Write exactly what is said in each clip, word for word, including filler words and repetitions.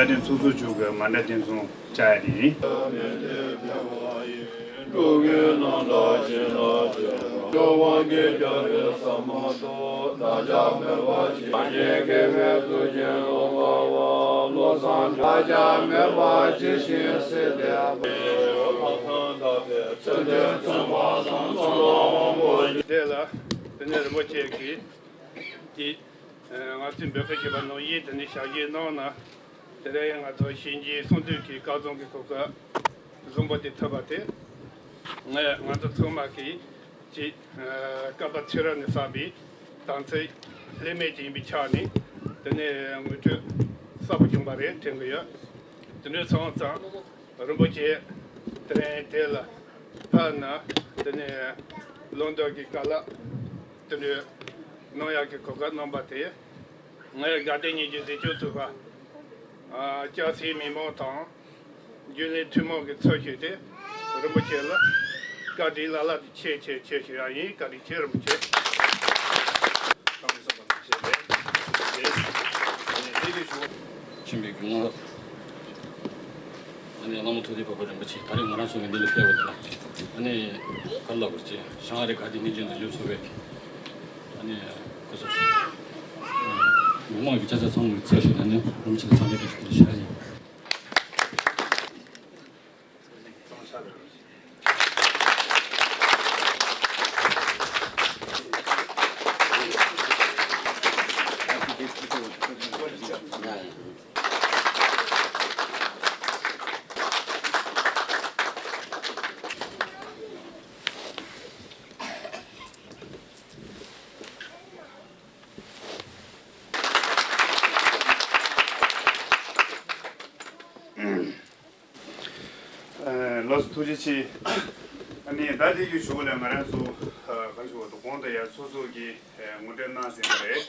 དེ་ཚོགས་གཙོ་མཆོག་གིས་མཎྜལ་རྟེན་གསུམ་བཅར་ཡ་དེ་ཡིན། དེ་ལ་དེ་ནས་རིན་པོ་ཆེ་གིས་ཀྱིས། ང་ཚོས་འབོད་སྐུལ་བྱས་པ་ནང་བཞིན་དེ་ནས་ཞབས་ཕྱི་གནང་ན། དེ་རིང་ང་ཚོ་གཤིན་རྗེ་གསང་འདུས་ཀྱི་བཀའ་བཟང་གི་གོ་སྐབས་བཟང་པོ་དེ་ཐོབ་པ་དེ། ངས་ང་ཚོ་ཚང་མ་གིས་ཅིག་སྐལ་པ་ཚེ་རབས་ནས་བསགས་པའི་དམ་ཚིག་ལྷད་མེད་ཅིག་ཡིན་པའི་ཆ་ནས། དེ་ནས་ངོ་སྤྲོད་གསལ་པོ་བྱུང་བ་རེད་དྲན་གྱི་ཡོད། དེ་འདྲ་སོང་ཙང་རིན་པོ་ཆེ་དེ་རིང་དེ་ལ་ཕེབས་ནས་དེ་ནས་ལུང་འདྲེན་གྱི་བཀའ་སློབ་དེ་འདྲ་གནང་ཡག་གི་གོ་སྐབས་གནང་བ་དེ། ངས་དགའ་ལྡན་སྙན་བརྒྱུད་འཛིན་སྐྱོང་ཚོགས་པ་སྐྱ་སེར་མི་མང་དང་རྒྱུན་ལས་ཐུན་མོང་གི་ཚབ་ཞུས་ཏེ་རིན་པོ་ཆེ་ལ་བཀའ་དྲིན་བླ་ལྷག་ཏུ་ཆེ་ཆེ་ཆེ་ཞུ་ཡག་ཡིན། བཀའ་དྲིན་ཆེ། རིན་པོ་ཆེ། ཆེན་པོའི་སྐུ་ངོ་ཨ་ནི་བླ་མ་ཐུབ་བསྟན་འཕགས་པ་རིན་པོ་ཆེ་ད་རེས་ང་རང་ཚོ་གི་འདི་ལ་ཕེབས་པ་དེ་ལ་ཨ་ནི་ག་རེ་ལབ་དགོས་རེད། ཅེས་ཞང་ཨ་རི་དགའ་ལྡན་སྙན་བརྒྱུད་འཛིན་སྐྱོང་ཚོགས་པའི་ཨ་ནི་སྐུ་ཚབ་མི་མང་གི་ཅ་ཆ་ཚང་མའི་ཚབ་ཞུས་ནས་ཨ་ནི་རིན་པོ་ཆེ་ལ་འཚམས་འདྲི་བཀྲ་ཤིས་བདེ་ལེགས་ཞུ་ཡག་ཡིན། ལགས་སོ། ཐུགས་རྗེ་ཆེ། ཨ་ནི་ད་དེ་གི་གཞུག་ལ་ང་རང་ཚོ་ག་རེ་ཞུ་བ་དང་གོང་དུ་ཡ་སོ་སོ་གི་ངོ་སྤྲོད་གནང་ཟིན་པ་རེད།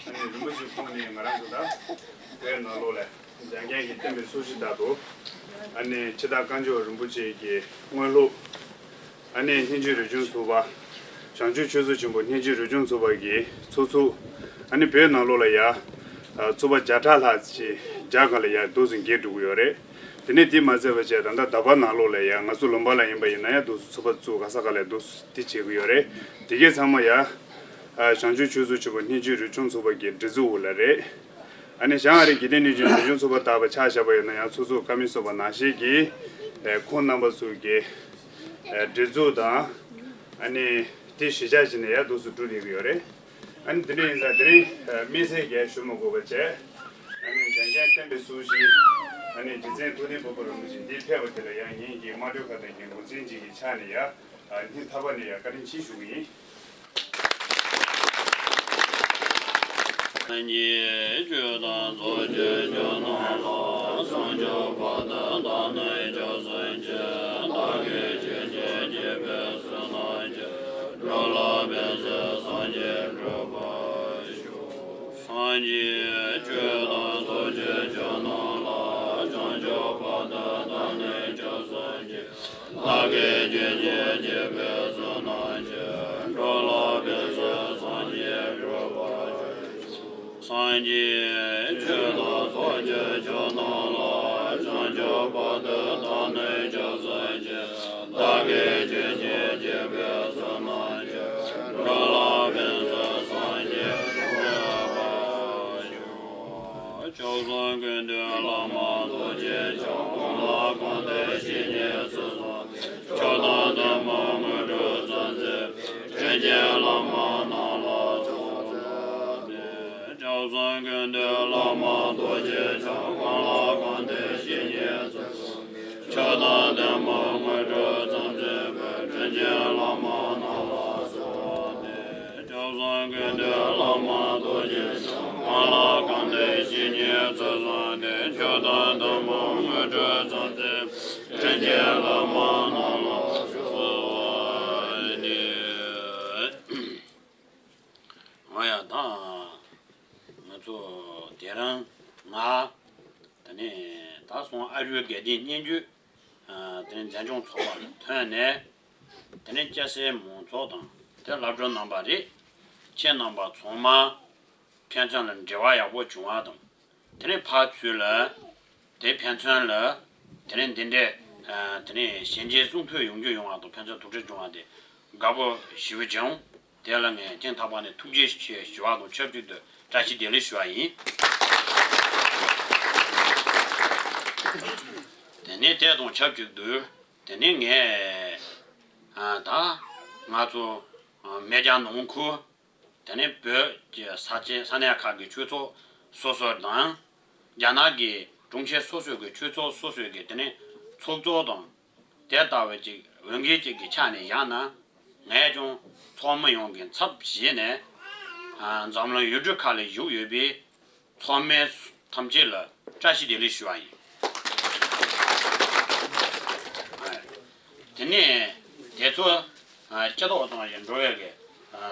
ཨ་ནི་རིན་པོ་ཆེ་ཁོང་ནི་ང་རང་ཚོ་ད་བོད་ནང་ལོགས་ལ་འཇམ་མགོན་གྱིས་བསྟན་པའི་སྲོག་ཤིང་ལྟར་དུ། ཨ་ནི་འཆི་བདག་བཀའ་འགྱུར་རིན་པོ་ཆེ་གི་དངོས་སློབ། ཨ་ནི་སྙན་བརྒྱུད་རིག་གཞུང་ཚོགས་པ། བྱང་ཆུབ་ཆོས་ཚོགས་ཆེན་པོ་སྙན་བརྒྱུད་རིག་གཞུང་ཚོགས་པ་གི་ཚོགས་གཙོ། ཨ་ནི་བོད་ནང་ལོགས་ལ་ཡ་ཚོགས་པ་བརྒྱ་ཕྲག་ལྷག་ཅིག་རྒྱ་གར་ལ་ཡ་འདུག་སེ་འགྱེལ་འགྲོ་གི་ཡོད་རེད། དེ་ནས་དེ་མ་ཚད་པ་བྱས་ད་ལྟ་ད་བར་ནང་ལོགས་ལ་ཡ་ང་ཚོ་ལུང་པ་ལ་ཡིན་པ་ཡིན་ན་ཡ་འདུག་སེ་ཚོགས་པ་བཙུགས་ག་ས་ག་ལ་འདུག་སེ་དེ་བྱེད་ཀྱི་ཡོད་རེད། དེ་གས་ཚང་མ་ཡ་བྱང་ཆུབ་ཆོས་ཚོགས་ཆེན་པོ་སྙན་བརྒྱུད་རིག་གཞུང་ཚོགས་པ་གི་སྒྲིག་འཛུགས་འོག་ལ་རེད། ཨ་ནི་ཞང་ཨ་རིའི་དགའ་ལྡན་སྙན་བརྒྱུད་རིག་གཞུང་ཚོགས་པ་དག་པ་ཆ་བཞག་པ་ཡིན་ན་ཡང་ཚོགས་གཙོ་བཀའ་མོལ་གསུངས་པ་ནང་བཞིན་གྱི་ཁོང་རྣམ་པ་ཚོ་གི་སྒྲིག་འཛུགས་དང་ཨ་ནི་དེ་གཞི་བཞག་བྱས་ནས་ཡར་འདུག་སེ་འགྲོ་བསྡད་ཀྱི་ཡོད་རེད། ཨ་ནི་དེ་འདྲ་ཡིན་ཙང་དེ་རིང་དམིགས་བསལ་གྱི་ཞུ་མ་དགོས་པ་བྱས། ཨ་ནི་འཇམ་མགོན་བསྟན་པའི་སྲོག་ཤིང་ཨ་ནི་རྗེ་བཙུན་ཐུབ་བསྟན་འཕགས་པ་རིན་པོ་ཆེ་འདིར་ཕེབས་པ་དེ་ལ་ཡང་ངེད་ཀྱི་དམངས་ཁྲོད་ཁ་བརྡ་གི་ངོས་འཛིན་ཅིག་གི་ཆ་ནས་ཡ། སྙིང་ཐག་པ་ནས་ཡ་བཀའ་དྲིན་ཆེ་ཞུ་གི་ཡིན། སངས་རྒྱས་ཆོས་དང་ཚོགས་ཀྱི་མཆོག་རྣམས་ལ། བྱང་ཆུབ་བར་དུ་བདག་ནི་སྐྱབས་སུ་མཆི། བདག་གིས་ཆོས་བྱེད་བགྱིས་པའི་བསོད་ནམས་ཀྱིས། འགྲོ་ལ་ཕན་ཕྱིར་སངས་རྒྱས་འགྲུབ་པར་ཤོག། སངས་རྒྱས་ཆོས་དང་ཚོགས་ཀྱི་མཆོག་རྣམས་ལ། བྱང་ཆུབ་བར་དུ་བདག་ནི་སྐྱབས་སུ་མཆི། བདག་གིས་ཆོས་བྱེད་བགྱིས་པའི་བསོད་ནམས་ཀྱིས། འགྲོ་ལ་ཕན་ཕྱིར་སངས་རྒྱས་འགྲུབ་པར་ཤོག། སངས་རྒྱས་ཆོས་དང་ཚོགས་ཀྱི་མཆོག་རྣམས་ལ། བྱང་ཆུབ་བར་དུ་བདག་ནི་སྐྱབས་སུ་མཆི། བདག་གིས་ཆོས་བྱེད་བགྱིས་པའི་བསོད་ནམས་ཀྱིས། འགྲོ་ལ་ཕན་ཕྱིར་སངས་རྒྱས་འགྲུབ་པར་ཤོག། སྐྱབས་སུ་མགོན་འདུས་བླ་མ་རྡོ་རྗེ་འཆང་། གང་ལ་གང་འདུལ་བཤེས་གཉེན་ཚུལ་བཟུང་སྟེ། མཆོག་དང་ཐུན་མོང་དངོས་གྲུབ་སྩོལ་མཛད་པའི། དྲིན་ཅན་བླ་མ་རྣམས་ལ་ཕྱག་འཚལ་ལོ། སྐྱབས་སུ་མགོན་འདུས་བླ་མ་རྡོ་རྗེ་འཆང་། གང་ལ་གང་འདུལ་བཤེས་གཉེན་ཚུལ་བཟུང་སྟེ། མཆོག་དང་ཐུན་མོང་དངོས་གྲུབ་སྩོལ་མཛད་པའི། དྲིན་ཅན་བླ་མ་རྣམས་ལ་གསོལ་བ་འདེབས། སྐྱབས་སུ་མགོན་འདུས་བླ་མ་རྡོ་རྗེ་འཆང་། གང་ལ་གང་འདུལ་བཤེས་གཉེན་ཚུལ་བཟུང་སྟེ། མཆོག་དང་ཐུན་མོང་དངོས་གྲུབ་སྩོལ་མཛད་པའི། དྲིན་ཅན་བླ་མ་རྣམས་ལ་གསོལ་བ་འདེབས། འོ་ཡ་ད། ང་ཚོ་དེ་རིང་ང་། དེ་ནས་ད་སོང་ཨ་རིའི་དགའ་ལྡན་སྙན་བརྒྱུད། དེ་ནས་འཛིན་སྐྱོང་ཚོགས་པ་ལ་ཐོན་ནས། དེ་ནས་སྐྱ་སེར་མང་ཚོགས་དང་དེ་སློབ་གྲོགས་རྣམ་པ་རེད། ཁྱེད་རྣམ་པ་ཚང་མ་ཕན་ཚུན་ལ་འབྲེལ་བ་ཡག་པོ་བྱུང་བ་དང་། དེ་ནས་ཕར་ཚུར་ལ་ དེ་ཕན་ཚུན་ལ་དེ་ནས་འདི་འདྲའི་དེ་ནས་ཞལ་མཇལ་གསུང་ཐོས་ཡོང་རྒྱུ་ཡོང་བ་དང་ཕན་ཚུན་ཐུག་འཕྲད་བྱུང་བ་དེ་དགའ་པོ་ཞེ་པོ་བྱུང་། དེ་ལ་ངས་སྙིང་ཐག་པ་ནས་ཐུགས་རྗེ་ཆེ་ཞུ་བ་དང་ཆབས་ཅིག་ཏུ་བཀྲ་ཤིས་བདེ་ལེགས་ཞུ་བ་ཡིན། དེ་ནས་དེ་དང་ཆབས་ཅིག་ཏུ་དེ་ནས་ངས་ད་ང་ཚོ་མེས་རྒྱལ་ནང་ཁུལ། དེ་ནས་བོད་ཀྱི་ས་ཆའི་ས་གནས་ཁག་གི་ཆོས་ཚོགས་སོ་སོ་དང་། རྒྱ་ནག་གི་གྲོང་ཁྱེར་སོ་སོ་གི་ཆོས་ཚོགས་སོ་སོའི་གི་དེ་ནས་ཚོགས་གཙོ་དང་། དེ་ལྟ་བུ་ཅིག་འོས་འགན་ཅིག་གི་ཆ་ནས་བཞག་ན། ངས་ཀྱང་ཚོགས་མི་ཡོངས་ཀྱི་ཚབ་བྱས་ནས་འཛམ་གླིང་ཡུལ་གྲུ་ཁག་ལ་བཞུགས་ཡོད་པའི་ཚོགས་མི་ཐམས་ཅད་ལ་བཀྲ་ཤིས་བདེ་ལེགས་ཞུ་བ་ཡིན། དེ་ནས་དེ་ཚོ་སྐྱེ་ཐོག་ཙམ་ཞིག་འགྲོ་བའི་གི་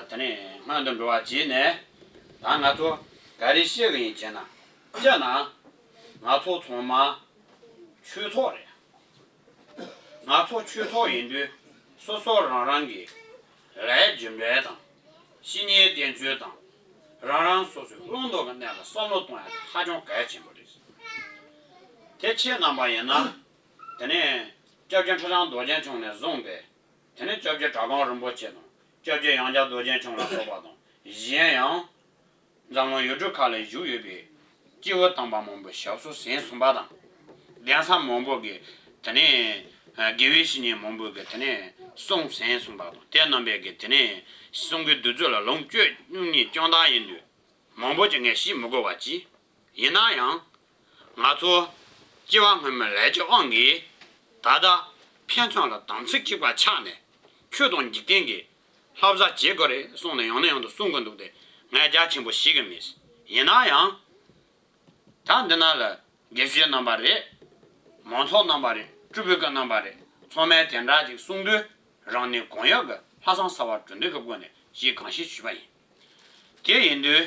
དེ་ནས་སྔོན་དུ་འགྲོ་བ་བྱས་ནས། ད་ང་ཚོ་ག་རེ་བཤད་གི་ཡིན་ཅེ་ན། སྤྱིར་ན་ང་ཚོ་ཚང་མ་ཆོས་ཚོགས་རེད། ང་ཚོ་ཆོས་ཚོགས་ཡིན་དུས་སོ་སོ་རང་རང་གི་ལས་རྒྱུ་འབྲས་དང་། བཤེས་གཉེན་བསྟེན་ཚུལ་དང་། རང་རང་སོ་སོའི་བླང་དོར་གྱི་གནས་ལ་བསམ་བློ་གཏོང་ཡ་དེ་ཧ་ཅང་གལ་ཆེན་པོ་རེད། དེ་ཁྱེད་རྣམ་པ་ཡིན་ན། དེ་ནས་སྐྱབས་རྗེ་ཁྲི་བྱང་རྡོ་རྗེ་འཆང་ནས་བཟུང་སྟེ། དེ་ནས་སྐྱབས་རྗེ་གྲྭ་གང་རིན་པོ་ཆེ་དང་སྐྱབས་རྗེ་ཡང་རྒྱལ་རྡོ་རྗེ་འཆང་ལ་སོགས་པ་དང་། གཞན་ཡང་འཛམ་གླིང་ཡུལ་གྲུ་ཁག་ལ་བཞུགས་ཡོད་པའི་སྐྱེས་བུ་དམ་པ་མང་པོའི་ཞབས་སོར་གཟན་བཟུང་བ་དང་། གདན་ས་མང་པོ་གི་དེ་ནས་དགེ་བའི་བཤེས་གཉེན་མང་པོ་གི་དེ་ནས་གསུང་གཟན་བཟུང་བ་དང་། དེ་རྣམ་པའི་གི་དེ་ནས་གསུང་གི་བདུད་རྩི་ལ་ལོངས་སྤྱོད་སྙུང་གཉེན་སྐྱོང་བདག་ཡིན་དུས། མང་པོ་ཅིག་ངས་བཤད་མི་དགོས་པ་ཅི། ཡིན་ན་ཡང་། ང་ཚོ་སྐྱེ་བ་སྔོན་མའི་ལས་ཀྱི་དབང་གིས་ད་ལྟ་ཕན་ཚུན་ལ་དམ་ཚིག་གཅིག་པ་ཆགས་ནས་ཆོས་དང་འཇིག་རྟེན་གྱི་བསླབ་བྱ་བྱེད་དགོས་རེད་གསུངས་ནས་ཡང་ནས་ཡང་དུ་གསུང་གི་འདུག་སྟེ། ངས་རྒྱ་ཆེན་པོ་ཤེས་ཀྱི་མེད། ཡིན་ན་ཡང་། ད་འདི་ན་ལ་དགེ་བཤེས་རྣམ་པ་རེད། མང་ཚོགས་རྣམ་པ་རེད། སྤྲུལ་སྐུ་རྣམ་པ་རེད། ཚང་མས་དེ་འདྲ་ཅིག་གསུང་དུས། རང་ནུས་གང་ཡོད་ཀྱིས་ལྷག་བསམ་ཟབ་པ་གྲུ་འདེགས་ཀྱི་སྒོ་ནས་ཞེས་གང་ཤེས་ཞུས་པ་ཡིན། དེ་ཡིན་དུས།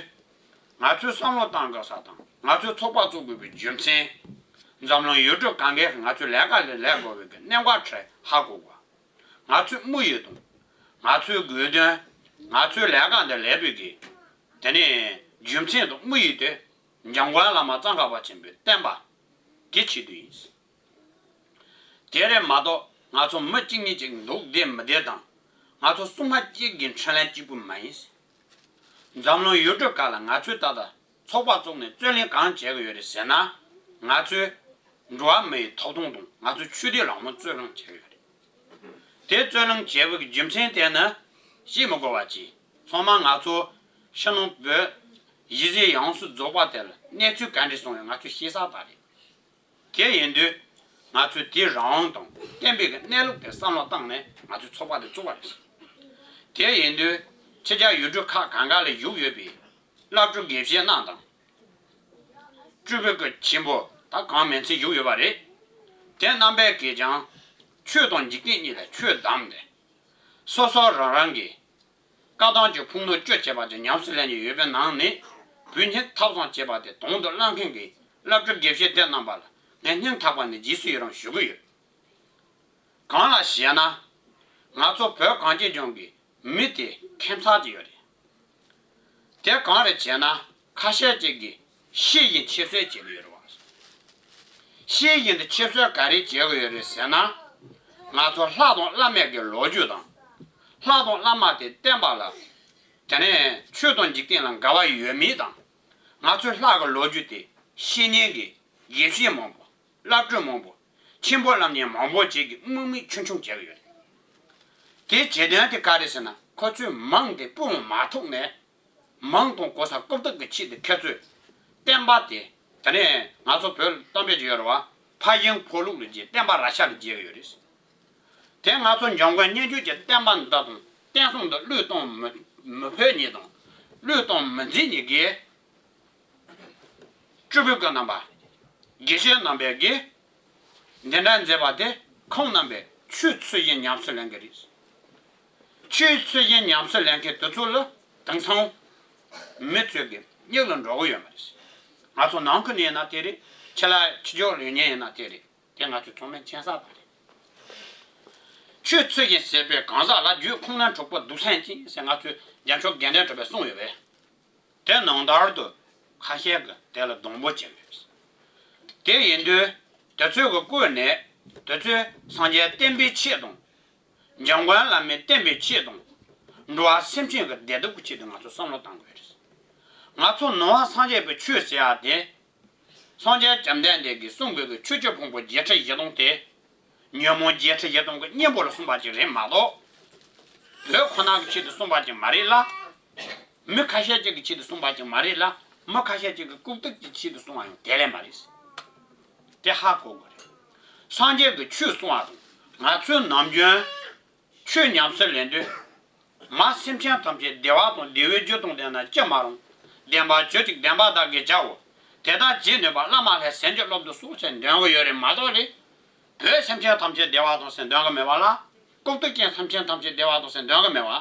ང་ཚོས་བསམ་བློ་བཏང་དགོས་ས་དང་། ང་ཚོས་ཚོགས་པ་བཙུགས་དགོས་པའི་རྒྱུ་མཚན། འཛམ་གླིང་ཡུལ་གྲུ་གང་གའི་ང་ཚོའི་ལས་ཀ་ལས་ལས་དགོས་པའི་གནད་འགག་ཁྲོད་ཧ་གོ་དགོས། ང་ཚོའི་དམིགས་ཡུལ་དང་། ང་ཚོའི་དགོས་དོན། ང་ཚོའི་ལས་ཀ་འདི་ལས་པའི་གི། དེ་ནས་རྒྱུ་མཚན་དང་དམིགས་ཡུལ་དེ། འཇམ་མགོན་བླ་མ་ཙོང་ཁ་པ་ཆེན་པོའི་བསྟན་པ། དེ་ཆེད་དུ་ཡིན། དེ་རེད་མ་གཏོགས་ང་ཚོ་མི་གཅིག་གཉིས་གཅིག་འདུག་བསྡད་མི་བསྡད་དང་། ང་ཚོ་སྲུང་མ་གཅིག་གི་འཕྲིན་ལས་གཅིག་པུ་མ་ཡིན། འཛམ་གླིང་ཡུལ་གྲུ་ཁག་ལ་ང་ཚོས་ད་ལྟ་ཚོགས་པ་བཙུགས་ནས་རྩོད་ལེན་གང་བྱེད་ཀྱི་ཡོད་རེད་ཟེར་ན། ང་ཚོས་འགྲོ་བ་མིའི་ཐོབ་ཐང་དང་ང་ཚོའི་ཆོས་དད་ལག་དམར་རྩོད་ལེན་བྱེད་ཀྱི་ཡོད་རེད། དེ་རྩོད་ལེན་བྱེད་པའི་རྒྱུ་མཚན་དེ་ནི་བཤད་མི་དགོས་པ་ཅི། ཚང་མ་ང་ཚོ་ཕྱི་ནང་བོད་གཞིས་བྱེས་ཡོངས་སུ་རྫོགས་པ་དེ་ལ་གནས་ཚུལ་ག་འདྲ་སོང་ཡང་ང་ཚོས་ཤེས་གསལ་ལྟར་རེད། དེ་ཡིན་དུས། ང་ཚོས་དེའི་རང་དབང་དང་བསྟན་པའི་གི་གནས་ལུགས་དེ་བསམ་བློ་བཏང་ནས་ང་ཚོས་ཚོགས་པ་དེ་བཙུགས་པ་རེད། དེ་ཡིན་དུས། ཕྱི་རྒྱལ་ཡུལ་གྲུ་ཁག་གང་ག་ལ་བཞུགས་ཡོད་པའི་བླ་སྤྲུལ་དགེ་བཤེས་རྣམས་དང་། སྤྲུལ་པའི་སྐུ་ཆེན་པོ་ད་གང་མིང་ཚིག་བཞུགས་ཡོད་པ་རེད། དེ་རྣམ་པས་ཀྱིས་ཀྱང་ཆོས་དང་འཇིག་རྟེན་གཉིས་ལ་ཆོས་བསྡམས་ཏེ། སོ་སོ་རང་རང་གི་བཀའ་གདམས་ཀྱི་ཕུགས་ནོར་བཅུ་བྱས་པ་དེ་ཉམས་སུ་ལེན་གྱི་ཡོད་པའི་ནང་ནས་བོད་སྙིང་ཐག་བཟང་བྱས་པ་དེ་དོན་དུ་བླངས་མཁན་གྱི་བླ་སྤྲུལ་དགེ་བཤེས་དེ་རྣམ་པ་ལ་ངས་སྙིང་ཐག་པ་ནས་རྗེས་སུ་ཡི་རང་ཞུ་གི་ཡོད། གང་ལགས་ཞེ་ན། ང་ཚོ་བོད་གངས་ཅན་ལྗོངས་ཀྱི་མི་དེ་ཁྱད་མཚར་ཅིག་ཡོད་རེད། དེ་གང་རེད་ཅེ་ན། ཁ་ཤས་ཅིག་གིས་ཤེས་བཞིན་ཕྱིར་བསལ་བྱེད་ཀྱི་ཡོད་རེད་བ། ཤེས་བཞིན་དུ་ཕྱིར་བསལ་ག་རེ་བྱེད་ཀྱི་ཡོད་རེད་ཟེར་ན། ང་ཚོ་ལྷ་དང་བླ་མའི་གི་ལོ་རྒྱུས་དང་། ལྷ་དང་བླ་མ་དེ་བསྟན་པ་ལ། དེ་ནས་ཆོས་དང་འཇིག་རྟེན་ལ་འགལ་བ་ཡོད་མེད་དང་། ང་ཚོའི་ལྷ་གི་ལོ་རྒྱུས་དེ་ཤེས་མཁན་གྱི་དགེ་བཤེས་མང་པོ། བླ་སྤྲུལ་མང་པོ། ཆེན་པོ་བསླབ་མཁན་མང་པོ་ཅིག་གིས་དམིགས་མེད་ཆུང་ཆུང་བྱེད་ཀྱི་ཡོད་རེད། དེ་བྱེད་དོན་དེ་ག་རེ་ཟེར་ན། ཁོ་ཚོས་མིང་དེ་སྤུ་མ་ཐུག་ནས། མིང་དང་གོ་ས་རྐུབ་སྟེགས་ཀྱི་ཆེད་དུ་ཁྱེད་ཚོས་བསྟན་པ་དེ། དེ་ནས་ང་ཚོ་བོད་གཏམ་དཔེ་ཅིག་ཡོད་རེད་བ། ཕ་ཞིང་ཕོ་ལུགས་ལ་བརྗེ། བསྟན་པ་ར་ཤ་ལ་བརྗེ་གི་ཡོད་རེད། དེ་ང་ཚོ་འཇམ་མགོན་སྙན་བརྒྱུད་ཀྱི་བསྟན་པ་འདི་དང་བསྟན་སྲུང་འདི་བློས་གཏོང་མི་མི་ཕོད་མཁན་དང་། བློས་གཏོང་མི་མཛད་མཁན་གྱི་སྤྲུལ་པའི་སྐུ་རྣམ་པ། དགེ་བཤེས་རྣམ་པས་ཀྱིས་འདི་འདྲ་མཛད་པ་དེ་ཁོང་རྣམ་པས་ཆོས་ཚུལ་བཞིན་ཉམས་སུ་ལེན་གྱི་རེད། ཆོས་ཚུལ་བཞིན་ཉམས་སུ་ལེན་མཁན་དེ་ཚོ་ལ་དེང་སང་མི་ཚོས་ཀྱི་མིག་ལ་འགྲོ་གི་ཡོད་མ་རེད། ང་ཚོ་ནང་ཁུལ་ནས་ཡིན་ན་དེ་རེད། ཕྱི་ལ་ཕྱི་ཕྱོགས་ལ་ཡོད་མཁན་ཡིན་ན་དེ་རེད། དེ་ང་ཚོས་ཚང་མས་མཁྱེན་གསལ་པ་རེད། ཆོས་ཚུལ་བཞིན་ཟེར་བའི་གང་ཟག་ལ་རྒྱུད་ཁུངས་ལྡན་གྲོགས་པོ་སྡུག་སྲན་ཅན་ཟེར་ང་ཚོའི་རྒྱལ་མཆོག་དགེ་ལྡན་གྲུབ་པས་གསུངས་ཡོད་པས། དེ་ནང་ལྟར་དུ་ཁ་ཤས་ཀྱིས་དེ་ལ་སྡོང་པོ་བྱེད་དགོས། དེ་ཡིན་དུས་དེ་ཚོའི་གི་སྐོར་ནས་དེ་ཚོས་སངས་རྒྱས་བསྟན་པའི་ཆེད་དང་། འཇམ་མགོན་བླ་མའི་བསྟན་པའི་ཆེད་དང་། འགྲོ་བ་སེམས་ཅན་གྱི་བདེ་སྡུག་གི་ཆེད་དུ་ང་ཚོས་བསམ་བློ་གཏང་དགོས་རེད། ང་ཚོ་ནང་པ་སངས་རྒྱས་པའི་ཆོས་ཟེར་ཡ་དེ། སངས་རྒྱས་བཅོམ་ལྡན་འདས་ཀྱིས་གསུངས་པའི་གི་ཆོས་ཀྱི་ཕུང་པོ་བརྒྱད་ཁྲི་བཞི་སྟོང་དེ། ཉོན་མོངས་བརྒྱད་ཁྲི་བཞི་སྟོང་གི་གཉེན་པོ་ལ་གསུངས་པ་ཅིག་རེད་མ་གཏོགས། བོད་ཁོ་ན་གི་ཆེད་དུ་གསུངས་པ་ཅིག་མ་རེད་ལ། མི་ཁ་ཤས་ཅིག་གི་ཆེད་དུ་གསུངས་པ་ཅིག་མ་རེད་ལ། མི་ཁ་ཤས་ཅིག་གི་རྐུབ་སྟེགས་ཀྱི་ཆེད་དུ་གསུངས་པ་ཡང་དེ་ལས་མ་རེད། དེ་ཧ་གོ་དགོས་རེད། སངས་རྒྱས་ཀྱི་ཆོས་གསུང་བ་དང་ང་ཚོའི་ནམ་རྒྱུན་ཆོས་ཉམས་སུ་ལེན་དུས། མ་སེམས་ཅན་ཐམས་ཅད་བདེ་བ་དང་བདེ་བའི་རྒྱུ་དང་ལྡན་ན་ཅི་མ་རུང་། བདེན་པ་བརྗོད་ཅིག་བདེན་པ་བདག་གིས་བྱའོ། དེ་དག་བྱེད་ནུས་པ་བླ་མ་ལྷས་ཟིན་གྱིས་རློབ་ཏུ་གསོལ་ཟེར་འདོན་གྱི་ཡོད་རེད་མ་གཏོགས་ལས། བོད་སེམས་ཅན་ཐམས་ཅད་བདེ་བ་དང་ཟེར་འདོན་གྱི་མེད་པ་ལ། རྐུབ་སྟེགས་ཅན་སེམས་ཅན་ཐམས་ཅད་བདེ་བ་དང་ཟེར་འདོན་གྱི་མེད་པ།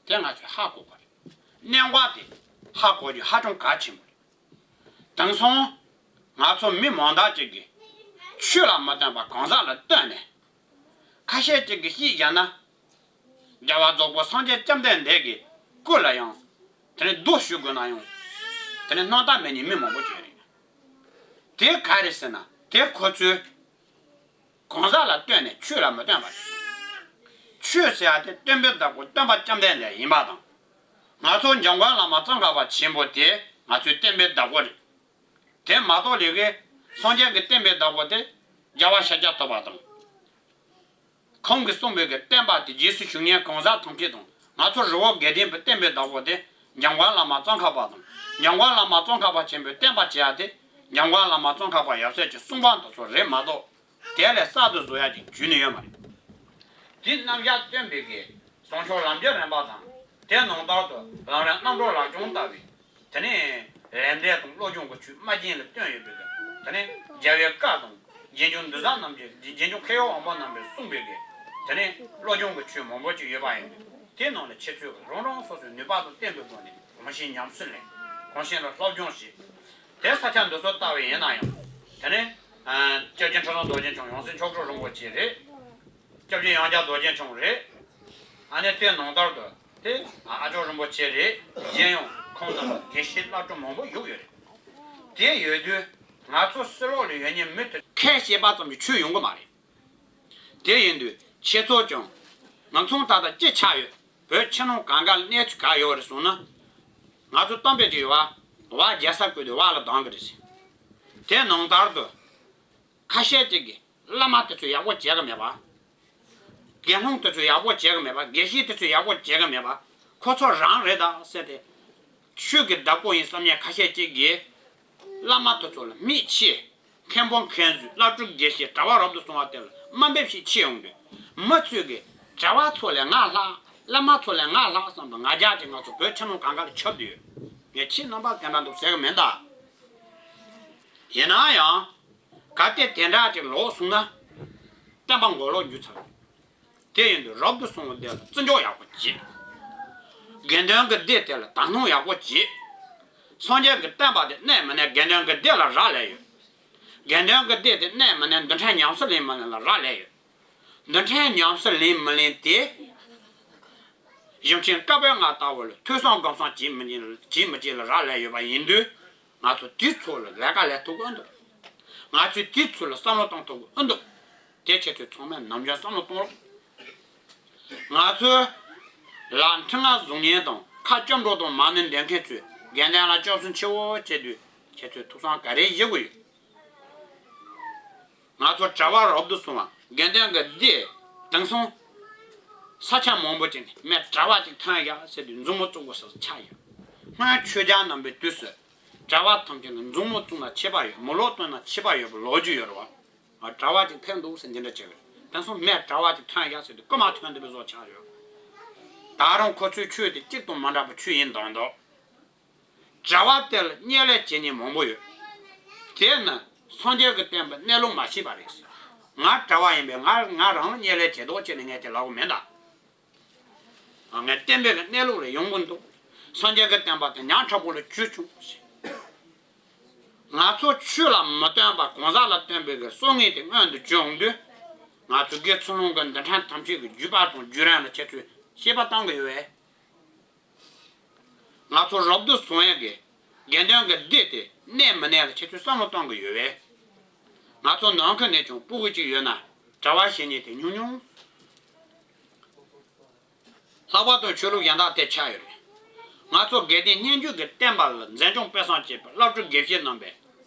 དེ་ང་ཚོས་ཧ་གོ་དགོས་རེད། གནད་འགག་དེ་ཧ་གོ་རྒྱུ་ཧ་ཅང་གལ་ཆེན་པོ་རེད། དེང་སང་ང་ཚོ་མི་མང་དག་ཅིག་གིས་ཆོས་ལ་མི་བརྟེན་པ་གང་ཟག་ལ་བརྟེན་ནས། ཁ་ཤས་ཅིག་གིས་ཤིག་བཞག་ན། རྒྱལ་བ་རྫོགས་པའི་སངས་རྒྱས་བཅོམ་ལྡན་འདས་ཀྱི་སྐུ་ལ་ཡང་དེ་ནས་སྡུག་ཞུ་དགོས་ན་ཡང་། དེ་ནས་སྣང་དག་མེད་མཁན་མི་མང་པོ་ཅིག་ཡོད་རེད། དེ་ག་རེ་ཟེར་ན་དེ་ཁོ་ཚོས་གང་ཟག་ལ་བརྟེན་ནས་ཆོས་ལ་མི་བརྟེན་པ་རེད། ཆོས་ཟེར་ཡ་དེ་སྟོན་པའི་བདག་པོ་སྟོན་པ་བཅོམ་ལྡན་འདས་ཡིན་པ་དང་། ང་ཚོ་འཇམ་མགོན་བླ་མ་ཙོང་ཁ་པ་ཆེན་པོ་དེ་ང་ཚོའི་བསྟན་པའི་བདག་པོ་རེད། དེ་མ་གཏོགས་ལས་ཀའི་སངས་རྒྱས་ཀྱི་བསྟན་པའི་བདག་པོ་དེ་རྒྱལ་བ་ཤཱཀྱ་ཐུབ་པ་དང་། ཁོང་གིས་གསུངས་པའི་གི་བསྟན་པ་དེ་རྗེས་སུ་ཞུགས་མཁན་གང་ཟག་ཐམས་ཅད་དང་ང་ཚོ་རི་བོ་དགེ་ལྡན་པའི་བསྟན་པའི་བདག་པོ་དེ་འཇམ་མགོན་བླ་མ་ཙོང་ཁ་པ་དང་། འཇམ་མགོན་བླ་མ་ཙོང་ཁ་པ་ཆེན་པོའི་བསྟན་པ་བྱེད་ཡ་དེ་འཇམ་མགོན་བླ་མ་ཙོང་ཁ་པ་ཡབ་སྲས་ཀྱི་གསུང་འབུམ་དེ་ཚོ་རེད་མ་གཏོགས། དེ་ལས་གསར་དུ་བཟོ་ཡ་ཅིག་བརྗོད་ནི་ཡོད་མ་རེད། དེ་རྣམ་གཞག་སྟོན་པའི་གི་བཟང་ཕྱོགས་ལམ་གྱི་རིམ་པ་དང་། དེ་ནང་ལྟར་དུ་ལམ་རིམ་རྣམ་གྲོལ་ལག་བཅངས་ལྟ་བུའི། དེ་ནས་ལས་འབྲས་དང་བློ་སྦྱོང་གི་ཆོས་སྨྲ་བརྗོད་ལ་བསྟན་ཡོད་པའི་གི། དེ་ནས་རྒྱལ་བའི་བཀའ་དང་རྗེས་འཇུག་འདུས་བྱས་རྣམས་ཀྱི་རྗེས་འཇུག་མཁས་གཡོག་དབང་པོ་རྣམས་ཀྱིས་གསུངས་པའི་གི། དེ་ནས་བློ་སྦྱོང་གི་ཆོས་མང་པོ་ཅིག་ཡོད་པ་ཡིན་དུས་དེ་ནང་ལ་ཁྱེད་ཚོས་རང་རང་སོ་སོའི་ནུས་པ་དང་བསྟན་པའི་སྒོ་ནས་གོམས་གཤིས་ཉམས་སུ་ལེན། གོམས་གཤིས་ལ་སློབ་སྦྱོང་བྱེད། དེ་ས་ཆ་འདི་ཚོ་ལྟ་བུ་ཡིན་ན་ཡང་། དེ་ནས་སྐྱབས་རྗེ་ཁྲི་སྲོང་རྡོ་རྗེ་འཆང་ཡང་སྲིད་མཆོག་སྤྲུལ་རིན་པོ་ཆེ་རེད། སྐྱབས་རྗེ་ཡང་རྒྱལ་རྡོ་རྗེ་འཆང་རེད། ཨ་ནེ་དེ་ནང་ལྟར་དུ་དེ་ཨ་ཅོག་རིན་པོ་ཆེ་རེད། གཞན་ཡང་ཁོང་རྣམས་ལ་དགེ་བཤེས་བླ་སྤྲུལ་མང་པོ་བཞུགས་ཡོད་རེད། དེ་ཡོད་དུས་ང་ཚོ་ཕྱི་ལོགས་ལ་ཡོད་མཁན་མི་དེ་ཁས་བཤད་པ་ཙམ་གྱིས་ཆོས་ཡོང་གི་མ་རེད། དེ་ཡིན་དུས་ཁྱེད་ཚོ་ཀྱང་ང་ཚོ་ད་ལྟ་ཅི་ཆགས་ཡོད། བོད་ཕྱི་ནང་གང་ག་ལ་གནས་ཚུལ་ག་ཡོད་རེད་གསུངས་ན། ང་ཚོ་གཏམ་དཔེ་ཅིག་ཡོད་པ། བ་རྒྱལ་ས་བསྐོས་དུས་བ་ལ་སྡང་གི་རེད་ཟེར། དེ་ནང་ལྟར་དུ། ཁ་ཤས་ཅིག་གིས་བླ་མ་དེ་ཚོས་ཡག་པོ་བྱེད་གི་མེད་པ། དགེ་སློང་དེ་ཚོས་ཡག་པོ་བྱེད་གི་མེད་པ། དགེ་བཤེས་དེ་ཚོས་ཡག་པོ་བྱེད་གི་མེད་པ། ཁོ་ཚོ་རང་རེད་ད་ཟེར་ཏེ། ཆོས་ཀྱི་བདག་པོ་ཡིན་བསམ་མཁན་ཁ་ཤས་ཅིག་གིས། བླ་མ་དེ་ཚོ་ལ་མིག་ཕྱེ། མཁན་པོ་མཁན་ཟུར་བླ་སྤྲུལ་དགེ་བཤེས་གྲྭ་པ་རབ་ཏུ་བྱུང་བ་དེ་ལ་དམའ་འབེབས་ཤིག་ཕྱེ་ཡོང་དུས། མི་ཚོས་ཀྱིས་གྲྭ་པ་ཚོ་ལས་ང་ལྷག་བླ་མ་ཚོ་ལས་ང་ལྷག་བསམ་པའི་ང་རྒྱལ་དེ་ང་ཚོ་བོད་ཕྱི་ནང་གང་ག་ལ་ཁྱབ་བསྡད་ཡོད། ངས་ཁྱེད་རྣམ་པ་ག་འདྲ་འདུག་ཟེར་གི་མིན་ད། ཡིན་ན་ཡང་། གལ་ཏེ་དེ་འདྲ་ཅིག་ལོག་སོང་ན། བསྟན་པ་མགོ་ལོག་འགྱུར་ཚར། དེ་ཡིན་དུས་རབ་ཏུ་བྱུང་བ་དེ་ལ་བརྩི་འཇོག་ཡག་པོ་བྱེད། དགེ་འདུན་གྱི་སྡེ་དེ་ལ་དག་སྣང་ཡག་པོ་བྱེད། སངས་རྒྱས་ཀྱི་བསྟན་པ་དེ་གནས་མི་གནས་དགེ་འདུན་གྱི་སྡེ་ལ་རག་ལས་ཡོད། དགེ་འདུན་གྱི་སྡེ་དེ་གནས་མི་གནས་འདུལ་ཕྲན་ཉམས་སུ་ལེན་མི་ལེན་ལ་རག་ལས་ཡོད། འདུལ་ཕྲན་ཉམས་སུ་ལེན་མི་ལེན་དེ། གཞུང་ཆེན་བཀའ་པོད་ལྔ་ལྟ་བུ་ལ་ཐོས་བསམ་སྒོམ་གསུམ་བྱེད་མི་བྱེད་བྱེད་མི་བྱེད་ལ་རག་ལས་ཡོད་པ་ཡིན་དུས། ང་ཚོ་དེའི་ཚོ་ལ་ལས་ཀ་ལས་ཐུབ་ཀྱི་འདུག་ང་ཚོས་དེའི་ཚོ་ལ་བསམ་བློ་གཏོང་ཐུབ་ཀྱི་འདུག་དེ་ཁྱེད་ཚོས་ཚང་མས་ནམ་རྒྱུན་བསམ་བློ་གཏོང་རོགས། ང་ཚོའི་ལ་འཕྲུལ་ངན་བཟུང་མཁན་དང་ཁ་སྐྱབས་འགྲོ་དང་མ་ཎི་འདོན་མཁན་ཚོས་དགེ་འདུན་ལ་སྐྱོན་སུན་ཆེ་བོ་བྱེད་དུས་ཁྱེད་ཚོས་ཐུགས་བསམ་ག་རེ་བཞེས་དགོས་ཡོད། ང་ཚོ་གྲྭ་པ་རབ་ཏུ་སོང་བ་དགེ་འདུན་གྱི་སྡེ་དེང་སང་ས་ཆ་མང་པོ་ཅིག་ནས་མི་གྲྭ་པ་ཅིག་ཐོན་ཡག་ཟེར་དུས་མཛུབ་མོ་བཙུགས་དགོས་ས་ཆགས་ཡོད། སྔོན་ཆོས་རྒྱལ་རྣམ་པའི་དུས་སུ་གྲྭ་པ་ཐམས་ཅད་ལ་མཛུབ་མོ་བཙུགས་ན་ཆད་པ་ཡོད། མོ་ལོག་བཏོན་ན་ཆད་པ་ཡོད་པའི་ལོ་རྒྱུས་ཡོད་རེད་བ། ང་གྲྭ་པ་ཅིག་ཕེབས་འདུག་ཟེར་འདི་འདྲ་བྱས་པས་དེང་སང་མི་གྲྭ་པ་ཅིག་ཐོན་ཡག་ཟེར་དུས་རྐུ་མ་ཐོན་འདུག་པའི་བཟོ་ཆགས་ཡོད། ད་རུང་ཁོ་ཚོའི་ཆོས་དེ་གཅིག་དང་མ་འདྲ་བ་ཆོས་ཡིན་མདོག་མདོག་གྲྭ་པ་དེ་ལ་བརྙས་ལས་བྱེད་མཁན་མང་པོ་ཡོད། དེ་ནི་སངས་རྒྱས་ཀྱི་བསྟན་པའི་གནས་ལུགས་མ་ཤེས་པ་རེད། ང་གྲྭ་པ་ཡིན་པས་ང་ང་རང་ལ་བརྙས་ལས་བྱེད་མདོག་བྱས་ནས་ངས་དེ་ལབ་གི་མིན་ད། ང་བསྟན་པའི་གི་གནས་ལུགས་ལ་ཡོང་གི་འདུག་སངས་རྒྱས་ཀྱི་བསྟན་པ་དེ་ཉག་ཕྲ་པོ་ལ་གྱུར་བྱུང་ཞེས། ང་ཚོ་ཆོས་ལ་མི་བརྟེན་པར་གང་ཟག་ལ་བརྟེན་པའི་གི་སྲོལ་ངན་དེ་མངོན་དུ་གྱུར་འོང་དུས། ང་ཚོ་དགེ་ཚུལ་སློང་གི་འདུལ་ཕྲན་ཐམས་ཅད་ཀྱི་བརྒྱུད་པ་དང་བརྒྱུད་རིམ་ལ་ཁྱེད་ཚོས་དཔྱད་པ་བཏང་གི་ཡོད་པས། ང་ཚོ་རབ་ཏུ་བྱུང་ཡག་གི་དགེ་འདུན་གྱི་སྡེ་དེ་གནས་མི་གནས་ལ་ཁྱེད་ཚོས་བསམ་བློ་གཏོང་གི་ཡོད་པས། ང་ཚོ་ནང་ཁུལ་ནས་ཀྱང་སྤུ་གུ་གཅིག་ཡོད་ན་གྲྭ་པ་བྱེད་མཁན་དེ་ཉུང་ཉུང་། ལྷག་པར་དུ་ཆོས་ལུགས་གཞན་དག་དེ་ཆགས་ཡོད་རེད། ང་ཚོ་དགེ་ལྡན་སྙན་བརྒྱུད་ཀྱི་བསྟན་པ་ལ་འཛིན་སྐྱོང་སྤེལ་གསུམ་བྱེད་པའི་བླ་སྤྲུལ་དགེ་བཤེས་རྣམ་པས་